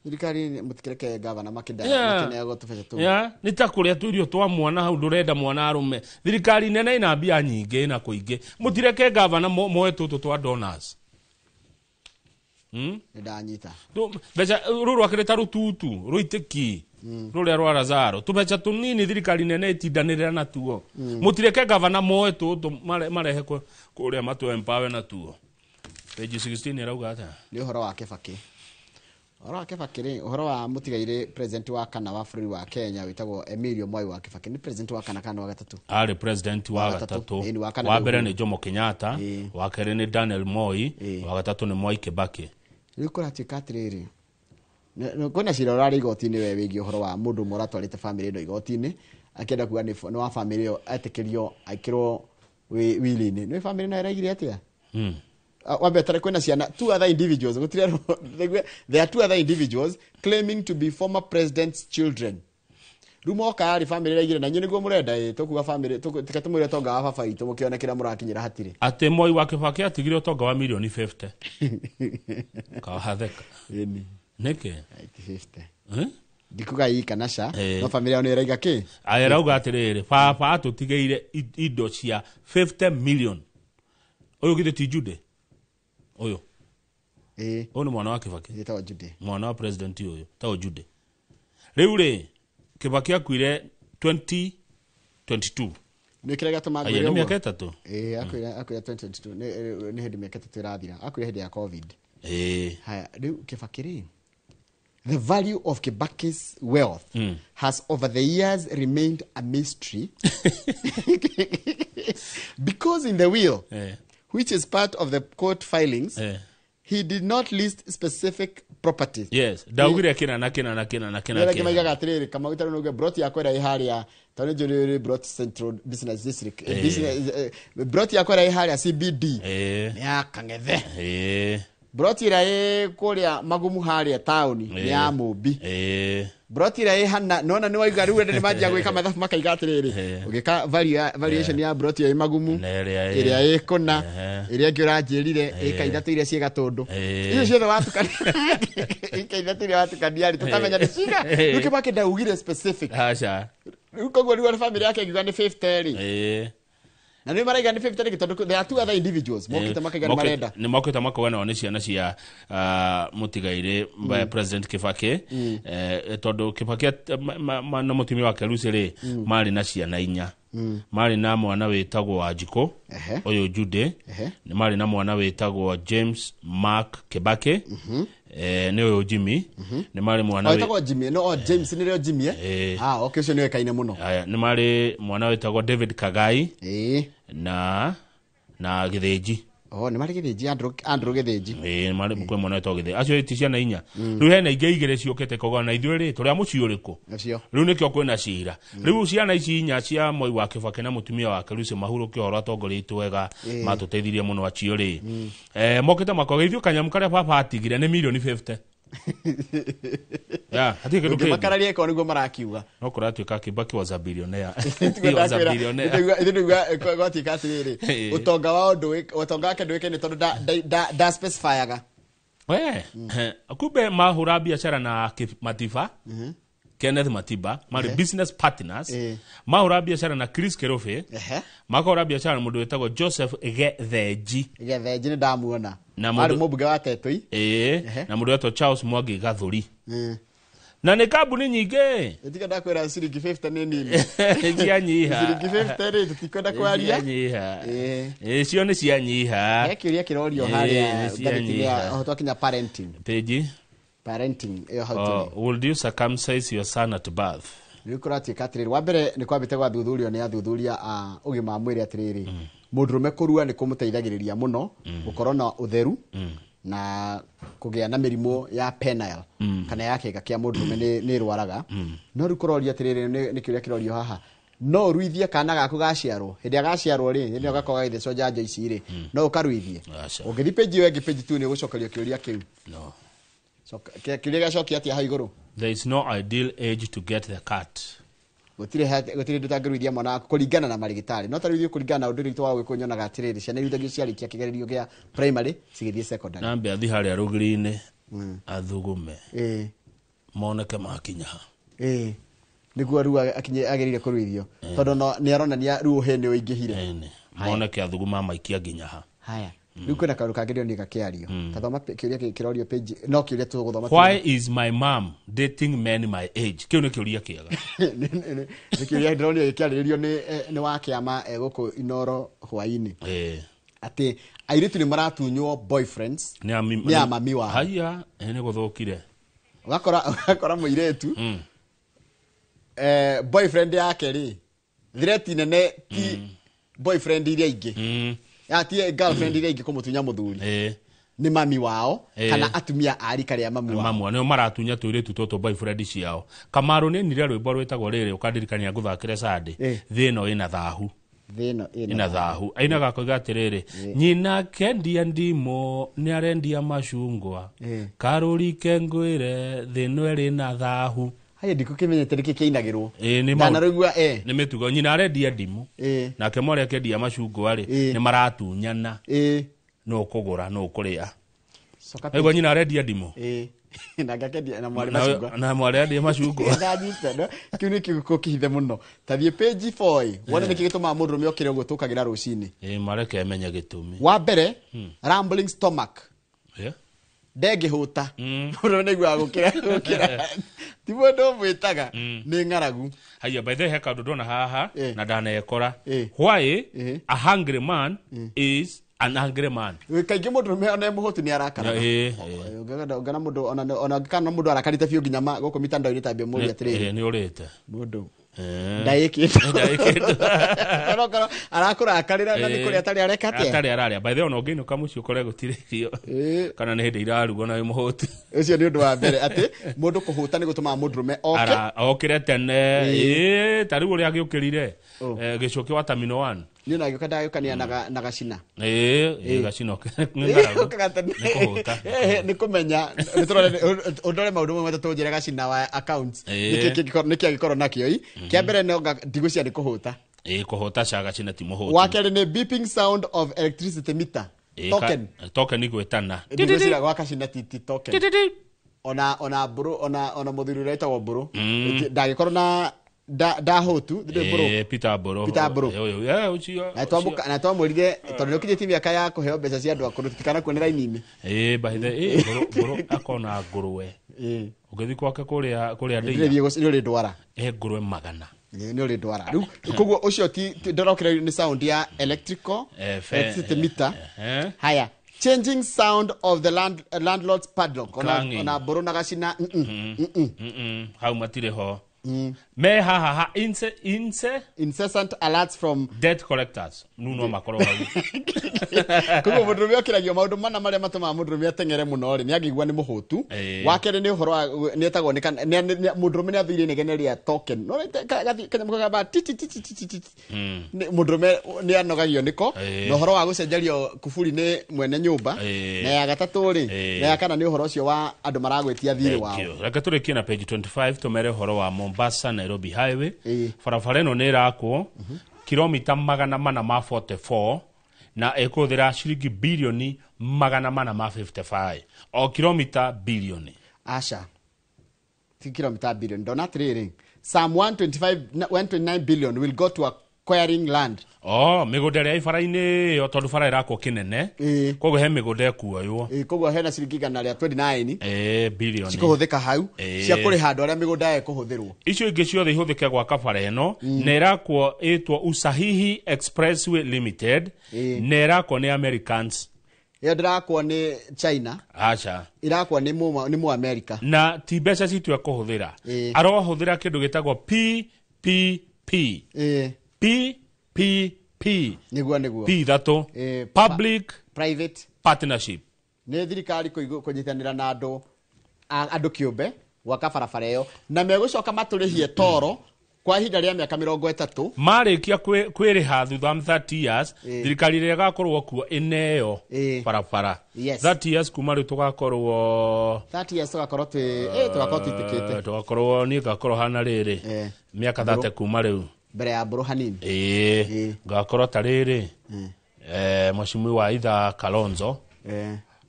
Thirikari, mũtikĩreke gavana makĩnda makĩneagwo tũbeca tũu. Yeah, nĩ ta kũrĩa tũirio twa mwana hau, ndũrenda mwana arũme. Thirikari nene ĩna mbia nyingĩ na kũingĩ, mũtireke gavana moe tũtũ twa donors. Nĩ ndanyita. Mbeca rũrũ rwakĩrĩ ta rũtutu rũitĩki rũrĩa rwa Lazaro, tũbeca tũnini thirikari nene ĩtindanĩrĩra natuo. Mũtireke gavana moe tũtũ marehe kũrĩa matũ empower natuo. Page 16 ĩrauga atĩa? Nĩ ũhoro wa Kibaki. Ũhoro wa Kibaki rĩ, ũhoro wa mũtigairĩ president wa kana wa bũrũri wa Kenya wĩtagwo Emilio Mwai wa Kibaki. Nĩ president wa kana kana wa gatatũ? Arĩ president wa Wa gatatũ. gatatũ. Ĩĩ, ni wa kana Wa nĩ mbere Uhuru. nĩ Jomo Kenyatta, wa kerĩ nĩ Daniel Moi, wa gatatũ nĩ Mwai Kibaki. Rĩu kũratuĩka atĩrĩrĩ, kwĩna cira ũrarĩ igoti-inĩ we wĩgiĩ ũhoro wa mũndũ ũmwe ũratwarĩte bamĩrĩ ĩno igoti-inĩ akĩenda kuga nĩ wa bamĩrĩ ĩyo etĩkĩrio aikĩrwo wili-inĩ. Nĩ bamĩrĩ nayo ĩraigire atĩa? Wambe tare kwĩna ciana, two other individuals, gũtirĩ, there are two other individuals claiming to be former president's children. Rĩu moka rĩ, bamĩrĩ ĩraigire na inyuĩ nĩguo mũrenda, ĩ tũkuga bamĩrĩ reke tũmwĩre tonga wa baba witũ mũkĩone kĩrĩa mũrakinyĩra hatirĩ. Atĩ Moi wa Kibaki atigire ũtonga wa mirioni 50. Kawatheka. Ĩni. Nĩkĩ? 50. Eh? Ndikuga ii kana ca, no bamĩrĩ yao nĩ ĩraiga kĩ? Aya, rauga atĩrĩrĩ, baba atũtigĩire indo cia 50 million. Ũyũ githĩ ti Jude ũyũ? Ĩĩ. Ũyũ nĩ mwana wa Kibaki. Ĩtagwo Jude. Mwana wa president ũyũ tagwo Jude. Rĩu rĩ, Kibaki akuire 2022. Nĩ kĩrĩa gĩatũma Aya, ngwĩre nĩ ũguo? mĩaka 3. Ĩĩ, akuire 2022, nĩ hĩndĩ mĩaka 3 ĩrathira. Akuire hĩndĩ ya COVID. Ĩĩ. Haya, rĩu Kibaki rĩ, The value of Kibaki's wealth has over the years remained a mystery because in the will, which is part of the court filings, he did not list specific properties. Yes, ndaugire kina na kina na kina na kina. Nĩ arĩa maigaga atĩrĩrĩ, Kamau tarĩu nĩuge broti yakwa ĩrĩa ĩ harĩa, tondũ nĩ njũĩ broti Central Business District, business, broti yakwa ĩrĩa ĩ harĩa CBD nĩ ya Kang'ethe. Broti ĩrĩa ĩ kũrĩa Magumu harĩa taũni nĩ ya Mũmbi. Broti ĩrĩa ĩ hana, nona nĩ waiga rĩu andũ nĩ manjia gwĩka mathabu makaiga atĩrĩrĩ, ũgĩka variation ya broti ĩyo ĩ Magumu, Na ĩrĩa ĩ- ĩrĩa ĩ kũna, ĩrĩa ĩngĩ ũranjĩrire ĩka ithatũ iria ciĩ Gatũndũ, icio ciothe watukania, ĩka ithatũ iria watukania rĩ, tũkamenya nĩ ciga. Rĩu Kibaki ndaugire specific. Aca. Rĩu koguo rĩu family yake ĩngiuga nĩ 50 rĩ, na nĩ maraiga nĩ 50 rĩ, tondũ there are two other individuals mokĩte makaiga nĩ marenda. Nĩ mokĩte makauga nao nĩ ciana cia mũtigairĩ President Kibaki, tondũ Kibaki na mũtumia wake Lucy rĩ, marĩ na ciana inya. Marĩ na mwana wĩtagwo Wanjikũ, ũyũ Jude, nĩ marĩ na mwana wĩtagwo James Mark Kibaki, nĩ ũyũ Jimmy, nĩ marĩ mwana O ĩtagwo Jimmy, no o James nĩrĩo Jimmy, eh? Ah, okay, ũcio nĩ ũĩkaine mũno. Aya, nĩ marĩ mwana wĩtagwo David Kagai na Gĩthĩnji. Oh, nĩ marĩ Gĩthĩnji, Andrew Gĩthĩnji. Ĩĩ, nĩ marĩ kwĩ mwana wĩtagwo Gĩthĩnji. Acio ti ciana inya. Rĩu hena ingĩ igĩrĩ ciũkĩte kauga na ithuĩ rĩ, tũrĩ a mũciĩ ũrĩkũ? Acio. Rĩu nĩkĩo kwĩna cira. Rĩu ciana ici inya cia Moi wa Kibaki na mũtumia wake Lucy mahurũke ũhoro atongoria aitũ wega, matũteithirie mũno acio rĩ. Mokĩte makoga ithuĩ kanyamũ karĩa baba atigire nĩ mirioni 50. Ya, hatirĩ kĩndũ kĩngĩ. Ũngĩmakararia ĩkorwo nĩguo marakiuga. No kũratuĩka Kibaki was a billionaire. He was a billionaire. Ithuĩ gwatuĩka atĩrĩrĩ, ũtonga wao ũtonga wake ndũĩkaine tondũ nda specifyaga. We, kumbe mahũra biacara na Matiba, Kenneth Matiba, marĩ business partners, mahũra biacara na Chris Kerofe, makahũra biacara na mũndũ wĩtagwo Joseph Gethenji. Gethenji nĩ ndamuona. Na Arĩ mũmbunge wa Tetũi. Na mũndũ wĩtagwo Charles Mwangi Gathuri. Na nĩ kambuni nyingĩ. Tiga ndakwĩra ciringi 50 nĩ nini. Cianyiha. Ciringi 50 rĩ, tũtikwenda kwaria. Cianyiha. Cio nĩ cianyiha. He kĩũria kĩrorio harĩa nĩ ngathĩti-inĩ ya cianyiha. ũhoro twakinya parenting. Page. Parenting ĩyo hau tũrĩ. Would you circumcise your son at birth? Rĩu kũratuĩka atĩrĩrĩ, wa mbere nĩ kwambĩte gwathuthurio nĩ athuthuria a ũgima wa mwĩrĩ atĩrĩrĩ, mũndũrũme kũrua nĩ kũmũteithagĩrĩria mũno gũkorwo na ũtheru na kũgĩa na mĩrimũ ya penile kana ya kĩga kĩa mũndũrũme nĩ ĩrwaraga. No rĩu kũrorio atĩrĩrĩ, nĩ kĩũria kĩrorio haha, no ũruithie kana gaku gaciarwo? Hĩndĩ ĩrĩa gaciarwo rĩ, hĩndĩ ĩyo gakorwo gagĩthecwo njanjo ici rĩ, no ũkaruithie? Aca. Ũngĩthiĩ page ĩyo ĩngĩ, page 2, nĩ ũgũcokerio kĩũria kĩu. No. Kĩũria gĩacokia atĩa hau igũrũ? There is no ideal age to get the cut. Gũtirĩ hĩndĩ ũtangĩruithia mwana waku kũringana na marĩgĩtarĩ, no tarĩu ithuĩ kũringana na ũndũire witũ wa Ũgĩkũyũ nyonaga atĩrĩrĩ, ciana iruithagio ciarĩkia kĩgererio gĩa primary cigĩthiĩ secondary. Nambe athi harĩa rũgiri-inĩ athugume moneke makinya ha. Nĩguo rĩu akinye agĩrĩire kũruithio tondũ no nĩ aronania rĩu ũhĩ nĩ ũingĩhire. Ĩni. Moneke athuguma maikia nginya ha. Haya, rĩu kwĩna kaũndũ kangĩ ndĩronire gakĩario. Tathoma kĩũria kĩrĩ kĩrorio page, no kĩũria tũgũthoma. Why is my mom dating men my age? Kĩu nĩ kĩũria kĩega. Nĩ kĩũria ndĩronire gĩkĩarĩrĩrio nĩ wa kĩama gũkũ Inoro hwaĩ-inĩ, atĩ airĩtu nĩ maratunywo boyfriends Nĩ nĩ a mami wao. Haya, nĩ gũthũkire. Ũgakora mũirĩtu, boyfriend yake rĩ, threat nene ti boyfriend iria ingĩ, ya ti girlfriend iria ingĩ kũmũtunya mũthuri, nĩ mami wao kana atumia a rika rĩa mami wao. Mamwe nĩo maratunya tũirĩtu tũtũ boyfriend ciao. Kamaru nĩ nire rwĩmbo rwĩtagwo rĩrĩ, ũkandirikania ngũthakĩre Sunday. Thĩ ĩno ĩna thahu. Thĩ ĩno ĩna thahu. Ainaga akoiga atĩrĩrĩ, nyina kendia ndimũ nĩ arendia macungwa, karũri kengwĩre thĩ ĩno ĩrĩ na thahu. Haya, ndikũkĩmenyete nĩkĩ kĩinagĩrwo. Ĩĩ, nĩ Ndanarũigua. Nĩ mĩtugo, nyina arendia ndimũ nake mwarĩ akĩendia macungwa rĩ, nĩ maratunyana, nũ ũkũgũra, nũ ũkũrĩa. Coka. Aigua nyina arendia ndimũ. Na ngakendia na mwarĩ macungwa. Na mwarĩ arendia macungwa. Ndanyita no kĩu nĩ kĩgo kĩhithe mũno. Tathiĩ page 4 wone nĩkĩ gĩtũmaga mũndũrũme okĩre ũguo tũkagĩra rũcinĩ. Ĩĩ, mareke menye gĩtũmi. Wa mbere, rambling stomach. Ndengĩhũta, mũndũrũme nĩaiguaga gũkĩra ti mũndũ ũmwĩtaga nĩ ng'aragu. Haya, by the way, he kaũndũ ndona haha na ndanekora. Eh. Why a hungry man is An angry man. Kaingĩ mũndũrũme ona e mũhũtu nĩ arakaraga. Ũngĩona mũndũ ona kana mũndũ arakarĩte biũ nginya gũkũ mitandao-inĩ tambia mũria atĩrĩrĩ. Nĩ ũrĩte. Mũndũ. Ndaĩkĩte. Korokoro arakũrakarĩra na nĩ kũrĩa atarĩ areka atĩa? Atarĩ ararĩa. By the way, ona ũngĩinũka mũciĩ ũkore gũtirĩ irio. Kana nĩ hĩndĩ irarugwo na wĩ mũhũtu. Ũcio nĩ ũndũ wa mbere atĩ mũndũ kũhũta nĩ gũtũmaga mũndũrũme oke. Okĩre tene. Ta rĩu ũrĩa agĩũkĩrire. Gĩcũkĩ wa Terminal 1. Niĩ ona agĩũka ndagĩũkania na gacina. Gacina nĩ ng'aragu. Nĩ kũhũta. Nĩ kũmenya, ũndore maũndũ mamwe matatũ ũnjĩre gacina wa accounts. Nĩkĩ angĩkorwo nakĩo i? Kĩa mbere no ndigũcia nĩ kũhũta. Kũhũta ca gacina ti mũhũtu. Wa kerĩ nĩ beeping sound of electricity meter. Token. Token igwĩtana. Ndigũcia gwa gacina ti token. Ona mbũrũ, ona mũthuri ũrĩa wĩtagwo mbũrũ. Ndangĩkorwo na ndahũtu, ndĩ mbũrũ. Peter Mbũrũ. Peter Mbũrũ. Na twamwĩrire tondũ nĩũkinyĩtie mĩaka ya kũheo mbeca cia andũ akũrũ tũtikanakuonera raini-inĩ. By the way, Mbũrũ akona ngũrwe. Ũngĩthiĩ gwake kũrĩa ndĩia. Nĩ ũrĩ ndwara. Ngũrwe 100. Nĩ ũrĩ ndwara. Rĩu koguo ũcio ti ndorokire nĩ sound ya electrical electricity meter. Haya. Changing sound of the landlord's padlock. Ona Mbũrũ na gacina. Hau matirĩ ho. Me ha ha ha incessant alerts from debt collectors. Nuno makoro hau. Koguo mũndũrũme okĩragio maũndũ mana marĩa matũmaga mũndũrũme ateng'ere mũno rĩ, nĩ angĩigua nĩ mũhũtu. Wa kerĩ nĩ ũhoro wa nĩ etagwo nĩ mũndũrũme nĩ athũire inegene rĩa token. No kanyamũ kagamba ti ti ti ti ti. Mũndũrũme nĩ anogagio nĩko. Na ũhoro wa gũcenjerio kuburi nĩ mwene nyũmba. Na ya gatatũ rĩ, na ya kana nĩ ũhoro ũcio wa andũ maragwĩtia thirĩ wao. Reke tũrĩkie na page 25 tũmere ũhoro wa Mombasa Nairobi Highway. Barabara ĩno nĩ ĩrakwo kilomita 444 na ĩkũhũthĩra ciringi bilioni 455 o kilomita bilioni. Aca ti kilomita bilioni. Ndona atĩrĩrĩ, some 129 billion will go to acquiring land. Mĩgũnda ĩrĩa ĩ bara-inĩ ĩyo tondũ bara ĩrakwo kĩnene. Koguo he mĩgũnda ĩkuoywo. Koguo hena ciringi 129 bilioni cikũhũthĩka hau cia kũrĩha andũ arĩa mĩgũnda ĩkũhũthĩrwo. Icio ingĩ ciothe ihũthĩke gwaka bara ĩno na ĩrakwo ĩtwo Usahihi Expressway Limited na ĩrakwo nĩ Americans. Ĩyo ndĩrakwo nĩ China. Aca. Ĩrakwo nĩ mũ America. Na ti mbeca citũ ekũhũthĩra. Arohũthĩra kĩndũ gĩtagwo PPP. PPP. Nĩguo. P ithatũ. Public private partnership. Nĩ thirikari kũnyitanĩra na andũ kĩũmbe gwaka barabara ĩyo na megũcoka matũrĩhie toro kwa ihinda rĩa mĩaka 30. Marĩkia kwĩrĩha thutha wa 30 years, thirikari ĩrĩa ĩgakorwo kuo ĩneo barabara. 30 years kuma rĩu tũgakorwo 30 years tũgakorwo tũgakorwo twĩtĩkĩte. Tũgakorwo niĩ ngakorwo hana rĩrĩ mĩaka 30 kuma rĩu. Mbere ya mbũrũ hanini. Ngakorwo ta rĩrĩ mheshimiwa Itha Kalonzo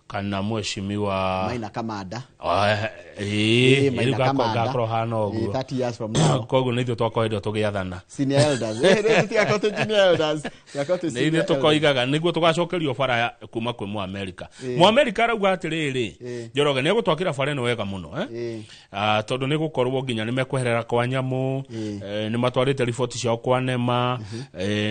kana mheshimiwa Maina Kamanda. Rĩu ngakorwo hana ũguo. 30 years from now. Koguo nĩ ithuĩ twakorwo hĩndĩ ĩyo tũgĩathana. Senior elders. Tũtigakorwo twĩ junior elders. Tũgakorwo twĩ Nĩ senior ithuĩ elders. tũkoigaga nĩguo tũgacokerio bara kuma kwĩ Mũamerika. Mũamerika arauga atĩrĩrĩ, Njoroge nĩ egũtwakĩra bara ĩno wega mũno, tondũ nĩ gũkorwo nginya nĩ mekweherera kwa nyamũ, nĩ matwarĩte riboti ciao kwa NEMA,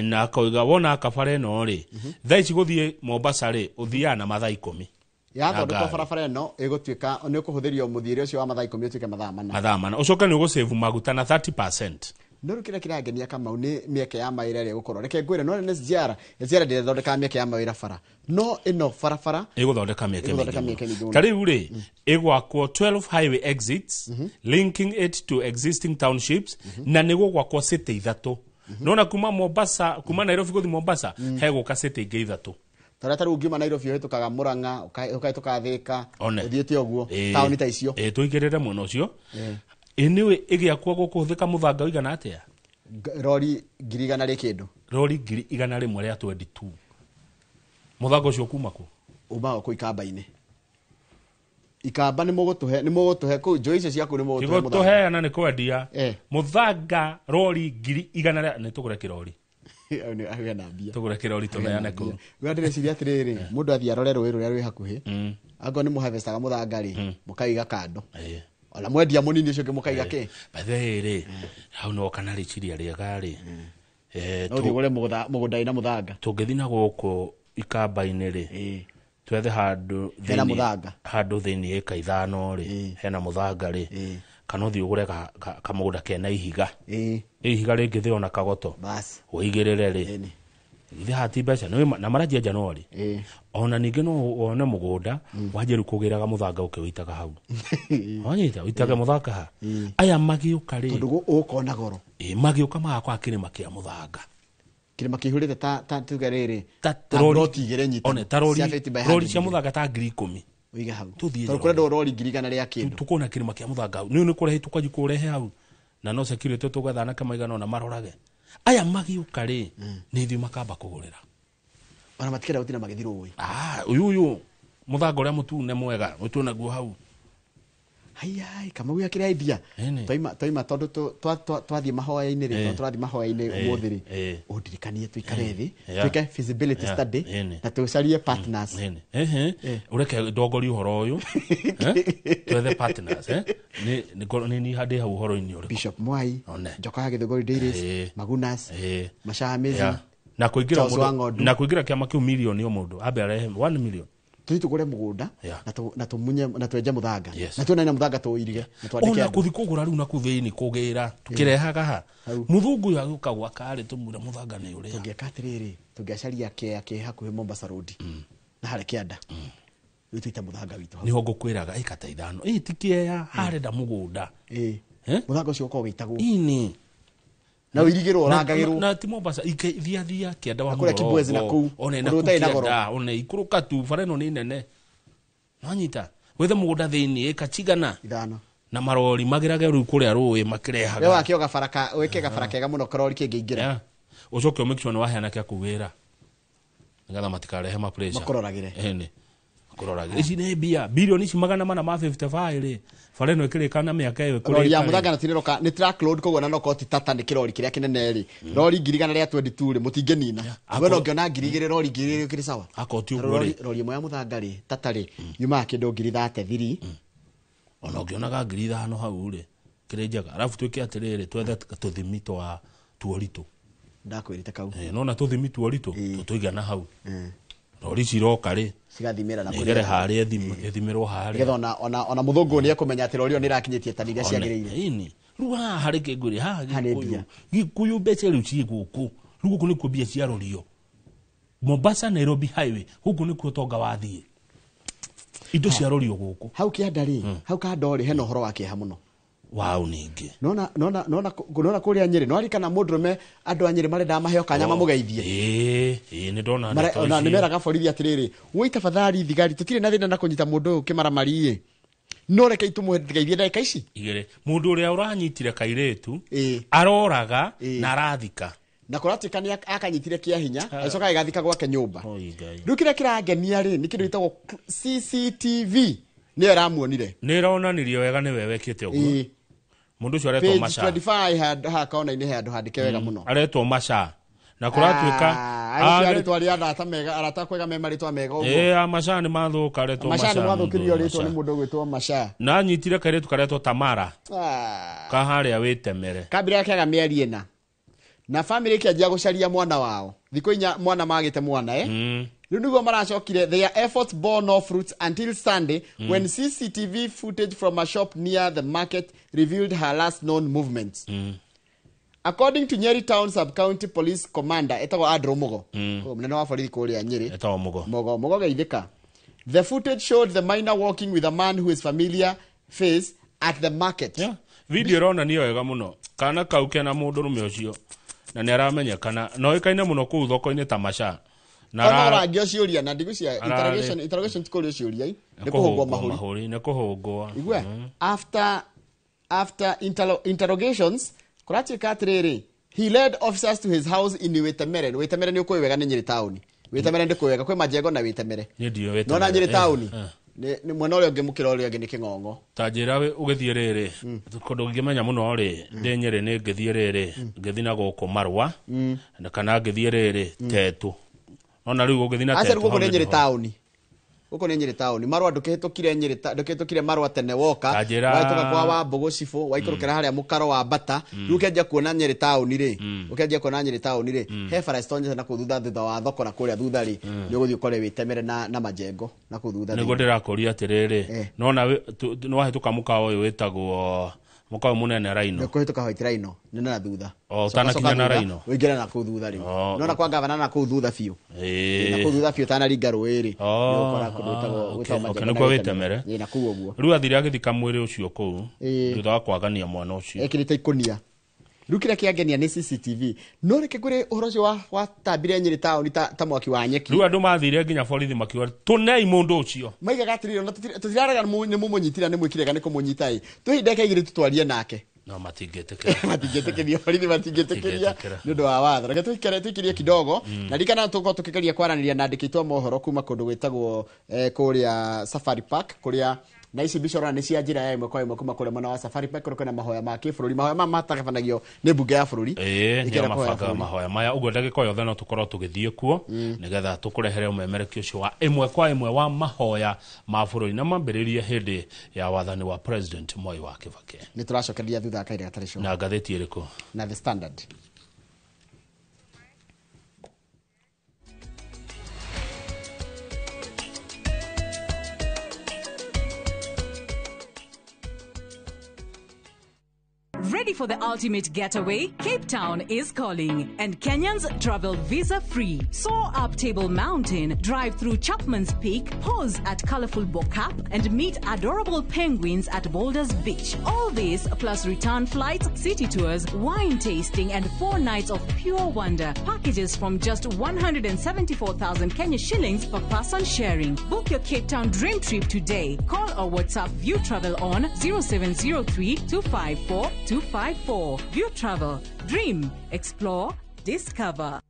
na akoiga wona aka bara ĩno rĩ, thaa ici gũthiĩ Mombasa rĩ, ũthiaga na mathaa 10. Yathondekwo barabara ĩno ĩgũtuĩka nĩ ũkũhũthĩrio mũthiĩre ũcio wa mathaa 10 ũtuĩke mathaa 4. Mathaa 4. Ũcoke nĩ ũgũsave maguta na 30%. No rĩu kĩrĩa kĩrangenia Kamau nĩ mĩeke ya mawĩra ĩrĩa ĩgũkorwo. Reke ngwĩre, no nĩ SGR, SGR ndĩrethondekaga mĩeke ya mawĩra bara. No ĩno barabara ĩgũthondeka mĩeke ĩgũthondeka mĩingĩ mĩeke mũno. mĩingĩ mũno. Ta rĩu rĩ, ĩgwakwo 12 highway exits linking it to existing townships na nĩ gũgwakwo city 3. Nona kuma Mombasa, kuma Nairobi gũthiĩ Mombasa, hegũka city ingĩ 3. Tarĩa ta rĩu ũngiuma Nairobi ũhĩtũkaga Murang'a, ũkahĩtũka Thĩka, ũthiĩte ũguo, taũni ta icio. Tũigĩrĩre mwena ũcio. Anyway, ĩgĩakwo gũkũhũthĩka mũthanga ũigana atĩa? Rori 100,000 rĩ kĩndũ. Rori 122,000. Mũthanga ũcio kuma kũ? Umaga kũu Ikamba-inĩ. Ikamba nĩ mũgũtũhe, nĩ mũgũtũhe kũu njũĩ icio ciaku nĩ mũgũtũhe mũthanga. Tigũtũheana nĩ kwendia. Mũthanga rori 100,000 nĩ tũgũre kĩrori. Hau hena mbia. Tũgũre kĩrori tũneane kũu. We ndĩreciria atĩrĩrĩ, mũndũ athiĩ arore rũĩ rũrĩa rwĩ hakuhĩ. Angorwo nĩ mũharvestaga mũthanga rĩ, mũkaiga kando. Ona mwendia mũnini ũcio ũngĩ mũkaiga kĩ? By the way rĩ, hau no kana rĩciria rĩega rĩ. No ũthiĩ ũgũre mũgũnda wĩna mũthanga. Tũngĩthiĩ na gũkũ Ikamba-inĩ rĩ, twethe handũ Hena mũthanga. Handũ thĩinĩ ĩka 5 rĩ, hena mũthanga rĩ, kana ũthiĩ ũgũre kamũgũnda kena ihiga, ihiga rĩngĩ thĩ ona kagoto, Bas. ũigĩrĩre rĩ, Ĩni. Ithe hati mbeca nĩ na maranjia January. Ona ningĩ no wone mũgũnda wanjie rĩu kũgĩraga mũthanga ũkĩwĩitaga hau, wanyita ũitage mũthanga ha aya magĩũka rĩ. Tondũ ũkona goro. Ĩ, magĩũka magakora kĩrĩma kĩa mũthanga. Kĩrĩma kĩihũrĩte ta tuge rĩrĩ, ta ta rori ploti igĩrĩ nyitanu one ta rori cia 50 by rori 100. Cia mũthanga ta 10,000. Ũige hau. Tũthiĩ. Tondũ kũrendwo rori 100,000 rĩa kĩndũ. Tukona kĩrĩma kĩa mũthanga hau nĩ kũrehe tukaji kũrehe hau na no security tũgetha anake maigana ona marorage aya magĩũka rĩ, nĩ ithuĩ makamba kũgũrĩra. Ona matikenda gũtinda magĩthiĩ rũĩ. Ah, ũyũ mũthanga ũrĩa mũtune mwega ũtue naguo hau. Haiai, Kamau akĩrĩ idea. Ĩni. Twaima tondũ twathiĩ mahoya-inĩ rĩ, tondũ tũrathiĩ mahoya-inĩ ũmũthĩ rĩ, ũndirikanie tũikare thĩ, twĩke feasibility study na tũcarie partners. Nini ehe, ureke ndongorie ũhoro ũyũ. Twethe partners, nĩ ni handĩ hau ũhoro-inĩ ũrĩkũ? Bishop Mwai, One. Njoka ya Gĩthũngũri Dairies, Magunas, Mashaa Amazing. Na kũingĩra Charles wa mũndũ Ng'ondu. Na kũingĩra kĩama kĩu milioni o mũndũ ambe arehe 1 million. Tũthiĩ tũgũre mũgũnda na tũmunye na twenje mũthanga na tuone na mũthanga tũũirige na twandĩke Ona andũ. kũthi kũgũra rĩu na kũu thĩinĩ kũgĩra tũkĩrehaga ha Hau. mũthũngũ ũyũ agĩũka gwaka rĩ, tũmwĩre mũthanga nĩ ũrĩa. Tũngĩka atĩrĩrĩ, tũngĩacaria kĩea kĩ hakuhĩ Mombasa Road na harĩa kĩanda, rĩu tũite mũthanga witũ hau. Nĩho ngũkwĩraga ĩka ta 5 ĩ ti kĩea harenda mũgũnda. Eh? Mũthanga ũcio ũkorwo wĩitagwo ini na ũirigĩrwo, ũrangagĩrwo. Na ti Mombasa ike thia thia kĩanda wa Na kũrĩa Kibwezi na kũu, one na kũndũ kũu gũtarĩ na goro. kĩanda one ikũrũka tu bara ĩno nĩ nene, nwanyita wethe mũgũnda thĩinĩ ĩka cigana. 5. Na marori magĩrage rĩu kũrĩa rũĩ We makĩrehaga. wakĩo gabara ka wĩke gabara kega mũno karori kĩngĩingĩra. Yeah. Ũcoke ũmake sure nĩ waheana kĩa kũu wĩra nĩgetha matikarehe ma pressure. Makũroragĩre. Ĩni makũroragĩre. Ici nĩ mbia bilioni ici 455 rĩ, bara ĩno ĩkĩrĩka na mĩaka ĩyo Rori ya ĩkũrĩka rĩ. mũthanga na tinĩroka nĩ truck load, koguo na no ti tata nĩ kĩrori kĩrĩa kĩnene rĩ, rori 100,000 rĩa 22 rĩ, mũtingĩnina. We no ngĩona 2,000, rori 2,000 ũkĩrĩ sawa. Akorwo ti Na ũguo rĩ. Rori ĩmwe ya mũthanga rĩ, tata rĩ, yumaga kĩndũ 33,000. Ona ũngĩonaga 5,000 hau rĩ, kĩrĩ njega. Arabu twĩke atĩrĩrĩ, twethe tũthimi twa tuoritũ. Ndakwĩrĩte kau. Nona tũthimi tuoritũ tũtũigana hau rori ciroka rĩ, cigathimĩra na igere harĩa ĩthimĩrwo harĩa. Nĩgetha ona mũthũngũ nĩ ekũmenya atĩ rori ĩyo nĩ ĩrakinyĩtie tani iria ciagĩrĩire. Ini rĩu haha harĩ kĩngwĩre haha. Haha nĩ Gĩkũyũ. mbia. Gĩkũyũ mbeca rĩu ciĩ gũkũ, rĩu gũkũ nĩkuo mbia ciarorio, Mombasa Nairobi highway, gũkũ nĩkuo tonga wathiĩ, indo ciarorio gũkũ. Hau kĩanda rĩ, hau kando rĩ, hena ũhoro wa kĩeha mũno. Wau ningĩ. Nona kũrĩa Nyĩrĩ nwarikana mũndũrũme, andũ a Nyĩrĩ marendaga maheo kanya mamũgeithie. Ĩĩ nĩ ndona ndeto Ona icio. nĩ meraga borithi atĩrĩrĩ, woi tafadhali thigari, tũtirĩ na thĩna na kũnyita mũndũ ũyũ kĩmaramari ĩ, no reke itũmũgeithie ndagĩka ici 2. Mũndũ ũrĩa ũranyitire kairĩtu aroraga na arathika. Na kũratuĩka nĩ akanyitire kĩa hinya, agĩcoka agĩgathika gwake nyũmba. Oi, Ngai. Rĩu kĩrĩa kĩrangenia rĩ, nĩ kĩndũ gĩtagwo CCTV nĩyo ĩramuonire. Nĩ ĩronanirie wega nĩwe wekĩte ũguo. Mũndũ ũcio aretwo Page Macha. 25 haha kona-inĩ he handũ handĩke wega mũno. Aretwo Macha na kũratuĩka Ah, rĩtwa rĩa arata mega, arata kwega me marĩtwa mega ũguo. Ĩĩ, Amacha nĩ mathũka, aretwo Macha nĩ Macha, mwathũkĩrio mũndũ rĩtwa nĩ Macha. mũndũ ũgwĩtwo Macha. Na anyitire kairĩtu karetwo Tamara kaharĩa wĩtemere. Kambire gakĩaga mĩeri 4 na family ĩkĩanjia gũcaria mwana wao, thikũ 4 mwana magĩte mwana, eh? Rĩu nĩguo maracokire, their efforts bore no fruits until Sunday, when CCTV footage from a shop near the market revealed her last known movements. According to Nyeri Town Sub-County Police Commander etagwo Andrew Mugo, mũnene wa borithi kũrĩa Nyeri. Etagwo Mugo. Mugo, Mugo geithĩka. The footage showed the minor walking with a man who is familiar face at the market. Yeah. Video ĩronania wega mũno kana kau kena mũndũrũme ũcio na nĩ aramenyekana na oĩkaine mũno kũu thoko-inĩ ta Macha na Ona ũrangio ciũria na ndigucia interrogation ti kũrio ciũria i, nĩ kũhũngwo mahũri. Mahũri nĩ kũhũngwo. Igwe after interrogations kũratuĩka atĩrĩrĩ, he led officers to his house in Wĩtemere. Wĩtemere nĩ ũkũĩ wega nĩ Nyĩrĩ taũni. Wĩtemere ndĩkũĩ wega, kwĩ Majengo na Wĩtemere. Niĩ ndiũĩ Wĩtemere. Nona Nyĩrĩ taũni nĩ mwena ũrĩa ũngĩ, mũkĩra ũrĩa ũngĩ nĩ Kĩng'ong'o. Ta njĩra ũgĩthiĩ rĩrĩ kũndũ ngĩmenya mũno rĩ, ndĩ Nyĩrĩ nĩ ngĩthiĩ rĩrĩ ngĩthiĩ na gũkũ Marũa na kana ngĩthiĩ rĩrĩ Tetũ, ona rĩu ũngĩthiĩ na Aca, rĩu Tetũ gũkũ hau nĩ nĩ Nyĩrĩ ho. taũni. Gũkũ nĩ Nyĩrĩ taũni. Marũa ndũkĩhĩtũkire Nyĩrĩ ndũkĩhĩtũkire Marũa tene woka. Wahĩtũka kwa Wambũgũ cibũ, waikũrũkĩra harĩa mũkaro wa Bata. Rĩu ũkĩanjia kuona Nyĩrĩ taũni rĩ. Ũkĩanjia kuona Nyĩrĩ taũni rĩ. He bara citonyete na kũu thutha wa thoko na kũrĩa thutha rĩ. Nĩ ũgũthiĩ ũkore wĩtemere na majengo na kũu thutha. Nĩguo ndĩrakũria atĩrĩrĩ. Nona nĩ wahĩtũka mũkawa ũyũ wĩtagwo mũkawa mũnene Rhino. Nĩkũhĩtũka White Rhino, nĩ na thutha. Ũtanakinya na Rhino. Ũingĩre na kũu thutha rĩu. Nona kwa gavana na kũu thutha biũ. Na kũu thutha biũ ũtanaringa rũĩ rĩ. Nĩũgũkora kũndũ gwĩtagwo majengo. Nĩkuo wĩtemere. Ĩĩ, na kũu ũguo. Rĩu athire agĩthika mwĩrĩ ũcio kũu thutha wa kwagania mwana ũcio. Ekĩrĩte ikũnia. Rĩu kĩrĩa kĩangenia nĩ CCTV. No reke ngwĩre ũhoro ũcio watambire Nyĩrĩ taũni ta mwaki wa nyeki. Rĩu andũ mathire nginya borithi makiuga tũnei mũndũ ũcio. Maigaga atĩrĩrĩ, ona tũtirarega nĩ mũmũnyitire nĩ mwĩkire kana nĩ kũmũnyita ĩ. Twĩ ndagĩka igĩrĩ tũtwarie nake. No matingĩtĩkĩra. Matingĩtĩkĩria, borithi matingĩtĩkĩria nĩ ũndũ wa watho. Reke tũikirie kidogo. Na ririkana tũkorwo tũkĩgeria kwaranĩria na andĩki aitũ a mohoro kuma kũndũ gwĩtagwo kũrĩa Safari Park, kũrĩa na ici mbica ũrona nĩ cia njĩra ya ĩmwe kwa ĩmwe kuma kũrĩa mwena wa Safari Park, kũrĩa kwĩna mahoya ma kĩbũrũri. Mahoya maya matabanagio nĩ mbunge ya bũrũri. Nĩo mabangaga mahoya maya. Ũguo ndagĩka o yothe no tũkorwo tũgĩthiĩ kuo nĩgetha tũkũrehere ũmemerekia ũcio wa ĩmwe kwa ĩmwe wa mahoya ma bũrũri na mambĩrĩrie hĩndĩ ya wathani wa President Mwai wa Kibaki. Nĩ tũracokereria thutha wa kahinda gatarĩ coka. Na ngathĩti ĩrĩkũ? Na The Standard. Ready for the ultimate getaway? Cape Town is calling, and Kenyans travel visa-free. Soar up Table Mountain, drive through Chapman's Peak, pause at colorful Bo-Kaap, and meet adorable penguins at Boulders Beach. All this plus return flights, city tours, wine tasting, and 4 nights of pure wonder. Packages from just 174,000 Kenya shillings per person sharing. Book your Cape Town dream trip today. Call or WhatsApp View Travel on 0703 254 254. View Travel. Dream, explore, discover.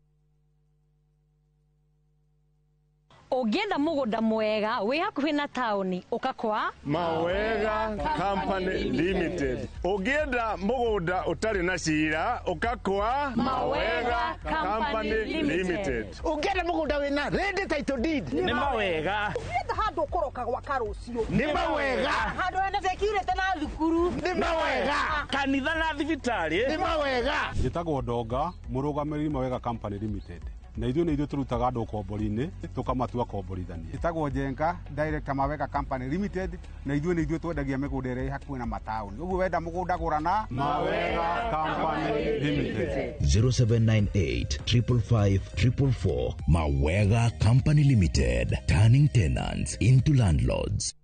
Ũngĩenda mũgũnda mwega wĩ hakuhĩ na taũni ũka kwa Mawega Company Limited. Ũngĩenda mũgũnda ũtarĩ na cira ũka kwa Mawega Company Limited. Ũngĩenda mũgũnda wĩna ready title deed nĩ Mawega. Ũngĩenda handũ ũkũroka gwaka rũciũ nĩ Mawega. Handũ hena security na thukuru nĩ Mawega. Kanitha na thibitarĩ nĩ Mawega. Njĩtagwo Ndonga, mũrũgamĩrĩri Mawega Company Limited. Na ithuĩ nĩ ithuĩ tũrutaga andũ ũkombori-inĩ tũkamatua komborithania. Ĩtagwo Njenga, Director Mawega Company Limited, na ithuĩ nĩ ithuĩ twendagia mĩgũnda ĩrĩa ĩ hakuhĩ na mataũni. Ũguo wenda mũgũnda gũra na Mawega Company Limited. 0798 555 444. Mawega Company Limited, turning tenants into landlords.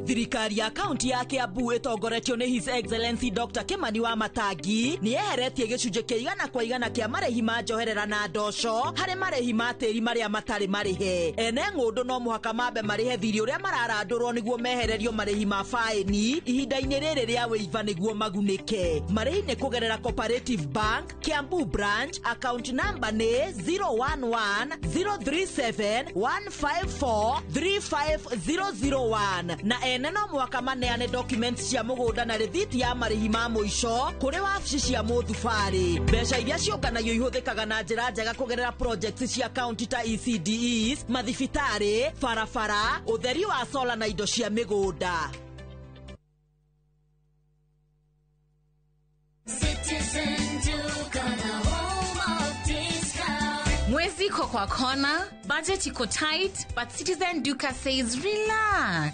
Thirikari ya kaunti ya Kiambu ĩtongoretio nĩ His Excellency Dr. Kimani wa Matangi nĩ yeheretie gĩcunjĩ kĩa 100% kĩa marĩhi ma njoherera na ndoco harĩ marĩhi ma tĩri marĩa matarĩ marĩhe. Ene ng'ũndũ no mũhaka mambe marĩhe thirĩ ũrĩa mararandũrwo nĩguo mehererio marĩhi ma faĩni ihinda-inĩ rĩrĩ rĩa wĩiva nĩguo magunĩke. Marĩhi nĩ kũgerera Cooperative Bank, Kiambu Branch, account number nĩ 011 037 154 35001 na ene no mũhaka maneane documents cia mũgũnda na rĩthiti ya marĩhi ma mũico kũrĩ wabici cia mũthubarĩ. Mbeca iria ciũnganagio ihũthĩkaga na njĩra njega kũgerera projects cia county ta ECDEs, mathibitarĩ, barabara, ũtheri wa sola na indo cia mĩgũnda. Mwezi iko kwa kona, budget iko tight, but Citizen Duka says relax.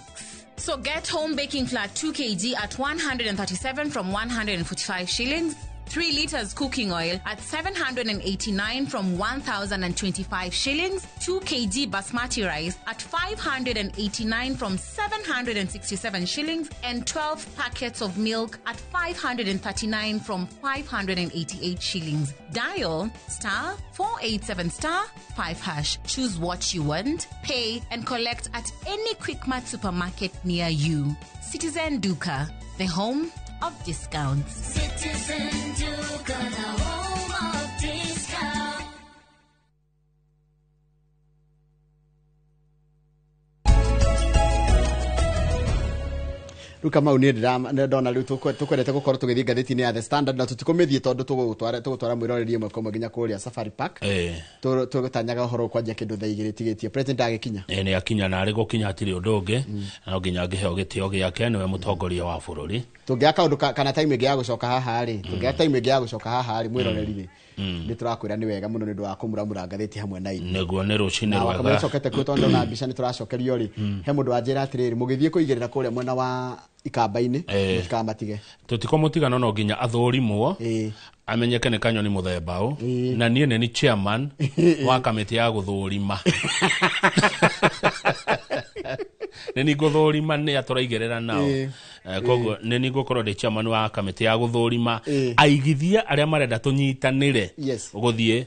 So get home baking flour 2 kg at 137 from 145 shillings, 3 liters cooking oil at 789 from 1,025 shillings, 2 kg basmati rice at 589 from 767 shillings, and 12 packets of milk at 539 from 588 shillings. Dial star 487 star 5 hash. Choose what you want, pay, and collect at any Quickmart supermarket near you. Citizen Duka, the home of discounts. Citizen Duka, the home of discounts. Rĩu Kamau niĩ ndona rĩu tũkwendete gũkorwo tũgĩthiĩ ngathĩti-inĩ ya The Standard na tũtikũmĩthiĩ tondũ tũgũtwara mwĩroreri ĩmwe kwa ĩmwe nginya kũrĩa Safari Park. Tũgũtanyaga ũhoro kwanjia kĩndũ thaa 2 tigĩtie president agĩkinya. Nĩ akinya na arĩ gũkinya hatirĩ ũndũ ũngĩ, no nginya angĩheo gĩtĩo gĩake nĩwe mũtongoria wa bũrũri. Tũngĩaga kaũndũ kana time ĩngĩ ya gũcoka haha rĩ, tũngĩaga time ĩngĩ ya gũcoka haha rĩ mwĩroreri rĩ, nĩ tũrakwĩra nĩ wega mũno nĩ ũndũ wa kũmuramura ngathĩti hamwe na ithuĩ. Nĩguo nĩ rũcinĩ rwega. Na cokete kuo tondũ na mbica nĩ tũracokerio rĩ, he mũndũ wanjĩra atĩrĩrĩ mũgĩthiĩ kũigĩrĩra kũrĩa mwena wa ikamba-inĩ mũtikamatige. Tũtikũmũtiga no nginya athũrimwo amenyeke nĩ kanyoni mũthemba ũ, na niĩ nĩ chairman wa kamĩtĩ ya gũthũrima. Nĩ ni gũthũrima nĩ atũraigĩrĩra nao. Koguo nĩ ni ngũkorwo ndĩ chairman wa kamĩtĩ ya gũthũrima aigithia arĩa marenda tũnyitanĩre gũthiĩ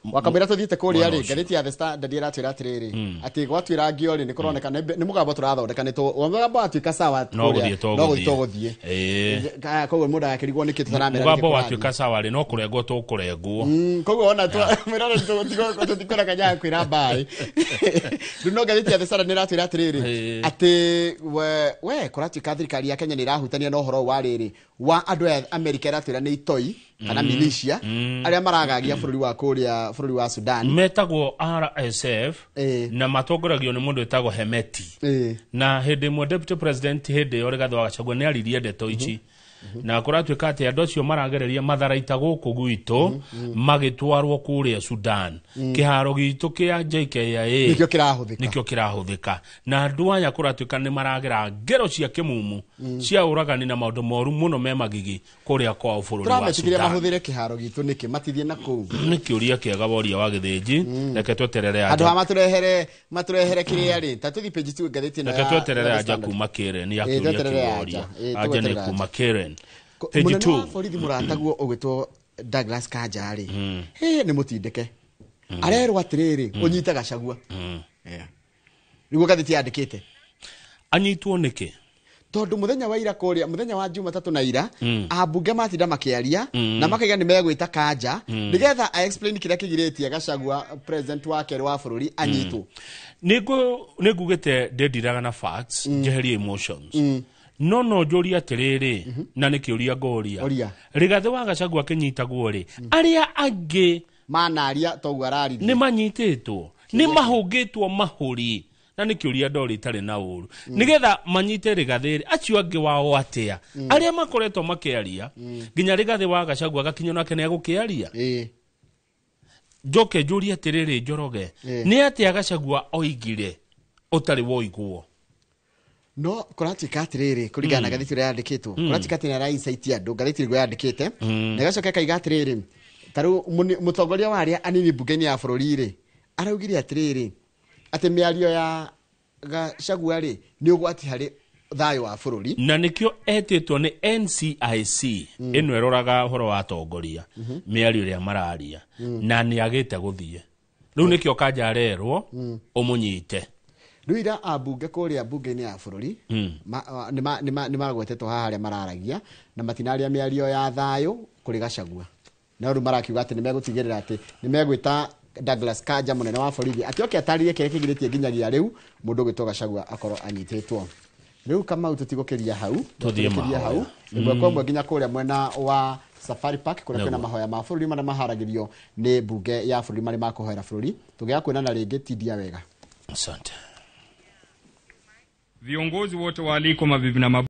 wakamwĩra tũthiĩte kũrĩa rĩ, ngathĩti ya The Standard ĩratwĩra atĩrĩrĩ atĩ gwatuĩra ngio rĩ nĩ kũroneka nĩ mũgambo tũrathondeka nĩ mũgambo watuĩka sawa no gũthiĩ tũgũthiĩ. Koguo mũndũ agakĩrigwo nĩkĩ tũtaramera mũgambo watuĩka sawa rĩ no kũrengwo tũkũrengwo. Koguo ona mwĩrore tũtikũra kanya ya kwĩra mbaĩ. Rĩu no ngathĩti ya The Standard nĩ ĩratwĩra atĩrĩrĩ atĩ we kũratuĩka thirikari ya Kenya nĩ ĩrahutania na ũhoro wa rĩrĩ wa andũ a Amerika ĩratwĩra nĩ itoi kana militia arĩa maragagia bũrũri wa kũrĩa bũrũri wa Sudan metagwo RSF na matongoragio nĩ mũndũ wĩtagwo Hemeti. Na hĩndĩ ĩmwe deputy president hĩndĩ ĩyo Rigathĩ wa Gachagua nĩ aririe ndeto ici na kũratuĩka atĩ andũ acio maragereria matharaita gũkũ gwitũ magĩtwarwo kũrĩa Sudan. Kĩharo gitũ kĩa JKIA nĩkĩo kĩrahũthĩka na andũ aya kũratuĩka nĩ maragera ngero cia kĩmumu cia ũragani na maũndũ moru mũno me magigi kũrĩa kwao bũrũri wa Sudan. Mahũthĩre kĩharo gitũ nĩkĩ matithie na kũu? Nĩ kĩũria kĩega woria wa Gĩthĩnji. Reke tweterere anja andũ aya matũrehere kĩrĩa rĩ ta tũthiĩ page 2 ngathĩti ĩno ya reke tweterere anja kuma Karen ya kĩũria kĩworia anja nĩ kuma Karen. Page 2 wa borithi mũrataguo ũgwĩtwo Douglas Kanja rĩ, nĩ mũtindĩke arerwo atĩrĩrĩ ũnyite Gachagua. Nĩguo ngathĩti yandĩkĩte. Anyitwo nĩkĩ? Tondũ mũthenya wa ira kũrĩa mũthenya wa Jumatatũ na ira ambunge matinda makĩaria na makaiga nĩ megwĩta Kanja nĩgetha a explain kĩrĩa kĩgirĩtie Gachagua president wa kerĩ wa bũrũri anyitwo. Nĩ ngugĩte ndĩndiraga na facts njeherie emotions. No njũrie atĩrĩrĩ na nĩ kĩũria ngũria Rigathĩ wa Gachagua akĩnyitagwo rĩ arĩa angĩ manaria toguo araririe nĩ manyitĩtwo nĩ mahũngĩtwo mahũri na nĩ kĩũria ndori itarĩ na ũru nĩgetha manyite Rigathĩ rĩ acio angĩ wao atĩa arĩa makoretwo makĩaria nginya Rigathĩ wa Gachagua agakinywo nake nĩ egũkĩaria. Njoke njũrie atĩrĩrĩ Njoroge nĩ atĩa Gachagua oigire ũtarĩ woiguo? No kũratuĩka atĩrĩrĩ kũringana na ngathĩti ĩrĩa yandĩkĩtwo kũratuĩka atĩ nĩ araincaiti andũ ngathĩti nĩguo yandĩkĩte na ĩgacoka ĩkaiga atĩrĩrĩ ta rĩu mũtongoria wa arĩa anini mbunge-inĩ ya bũrũri rĩ araugire atĩrĩrĩ atĩ mĩario ya Gachagua rĩ nĩ ũgwati harĩ thayũ wa bũrũri na nĩkĩo etĩtwo nĩ NCIC ĩno ĩroraga ũhoro wa atongoria mĩario ĩrĩa mararia na nĩ agĩte gũthiĩ rĩu nĩkĩo Kanja arerwo ũmũnyite. Rĩu ira ambunge kũrĩa mbunge-inĩ ya bũrũri nĩ magwetetwo haha harĩa mararagia na matinaria mĩario ya thayũ kũrĩ Gachagua na rĩu marakiuga atĩ nĩ megũtigĩrĩra atĩ nĩ megwĩta Douglas Kanja mũnene wa borithi atĩ oke atarĩrie kĩrĩa kĩgirĩtie nginyagia rĩu mũndũ ũgwĩtwo Gachagua akorwo anyitĩtwo. Rĩu Kamau tũtigũkĩria hau tũthiĩ hau ĩmwe kwa ĩmwe nginya kũrĩa mwena wa Safari Park kũrĩa kwĩna mahoya ma bũrũri marĩa maharagĩrio nĩ mbunge ya bũrũri marĩ ma kũhoera bũrũri. Tũngĩaga kuonana rĩngĩ tindia wega. Asante. Viongozi wote waalikwa, mabibi na mabwana.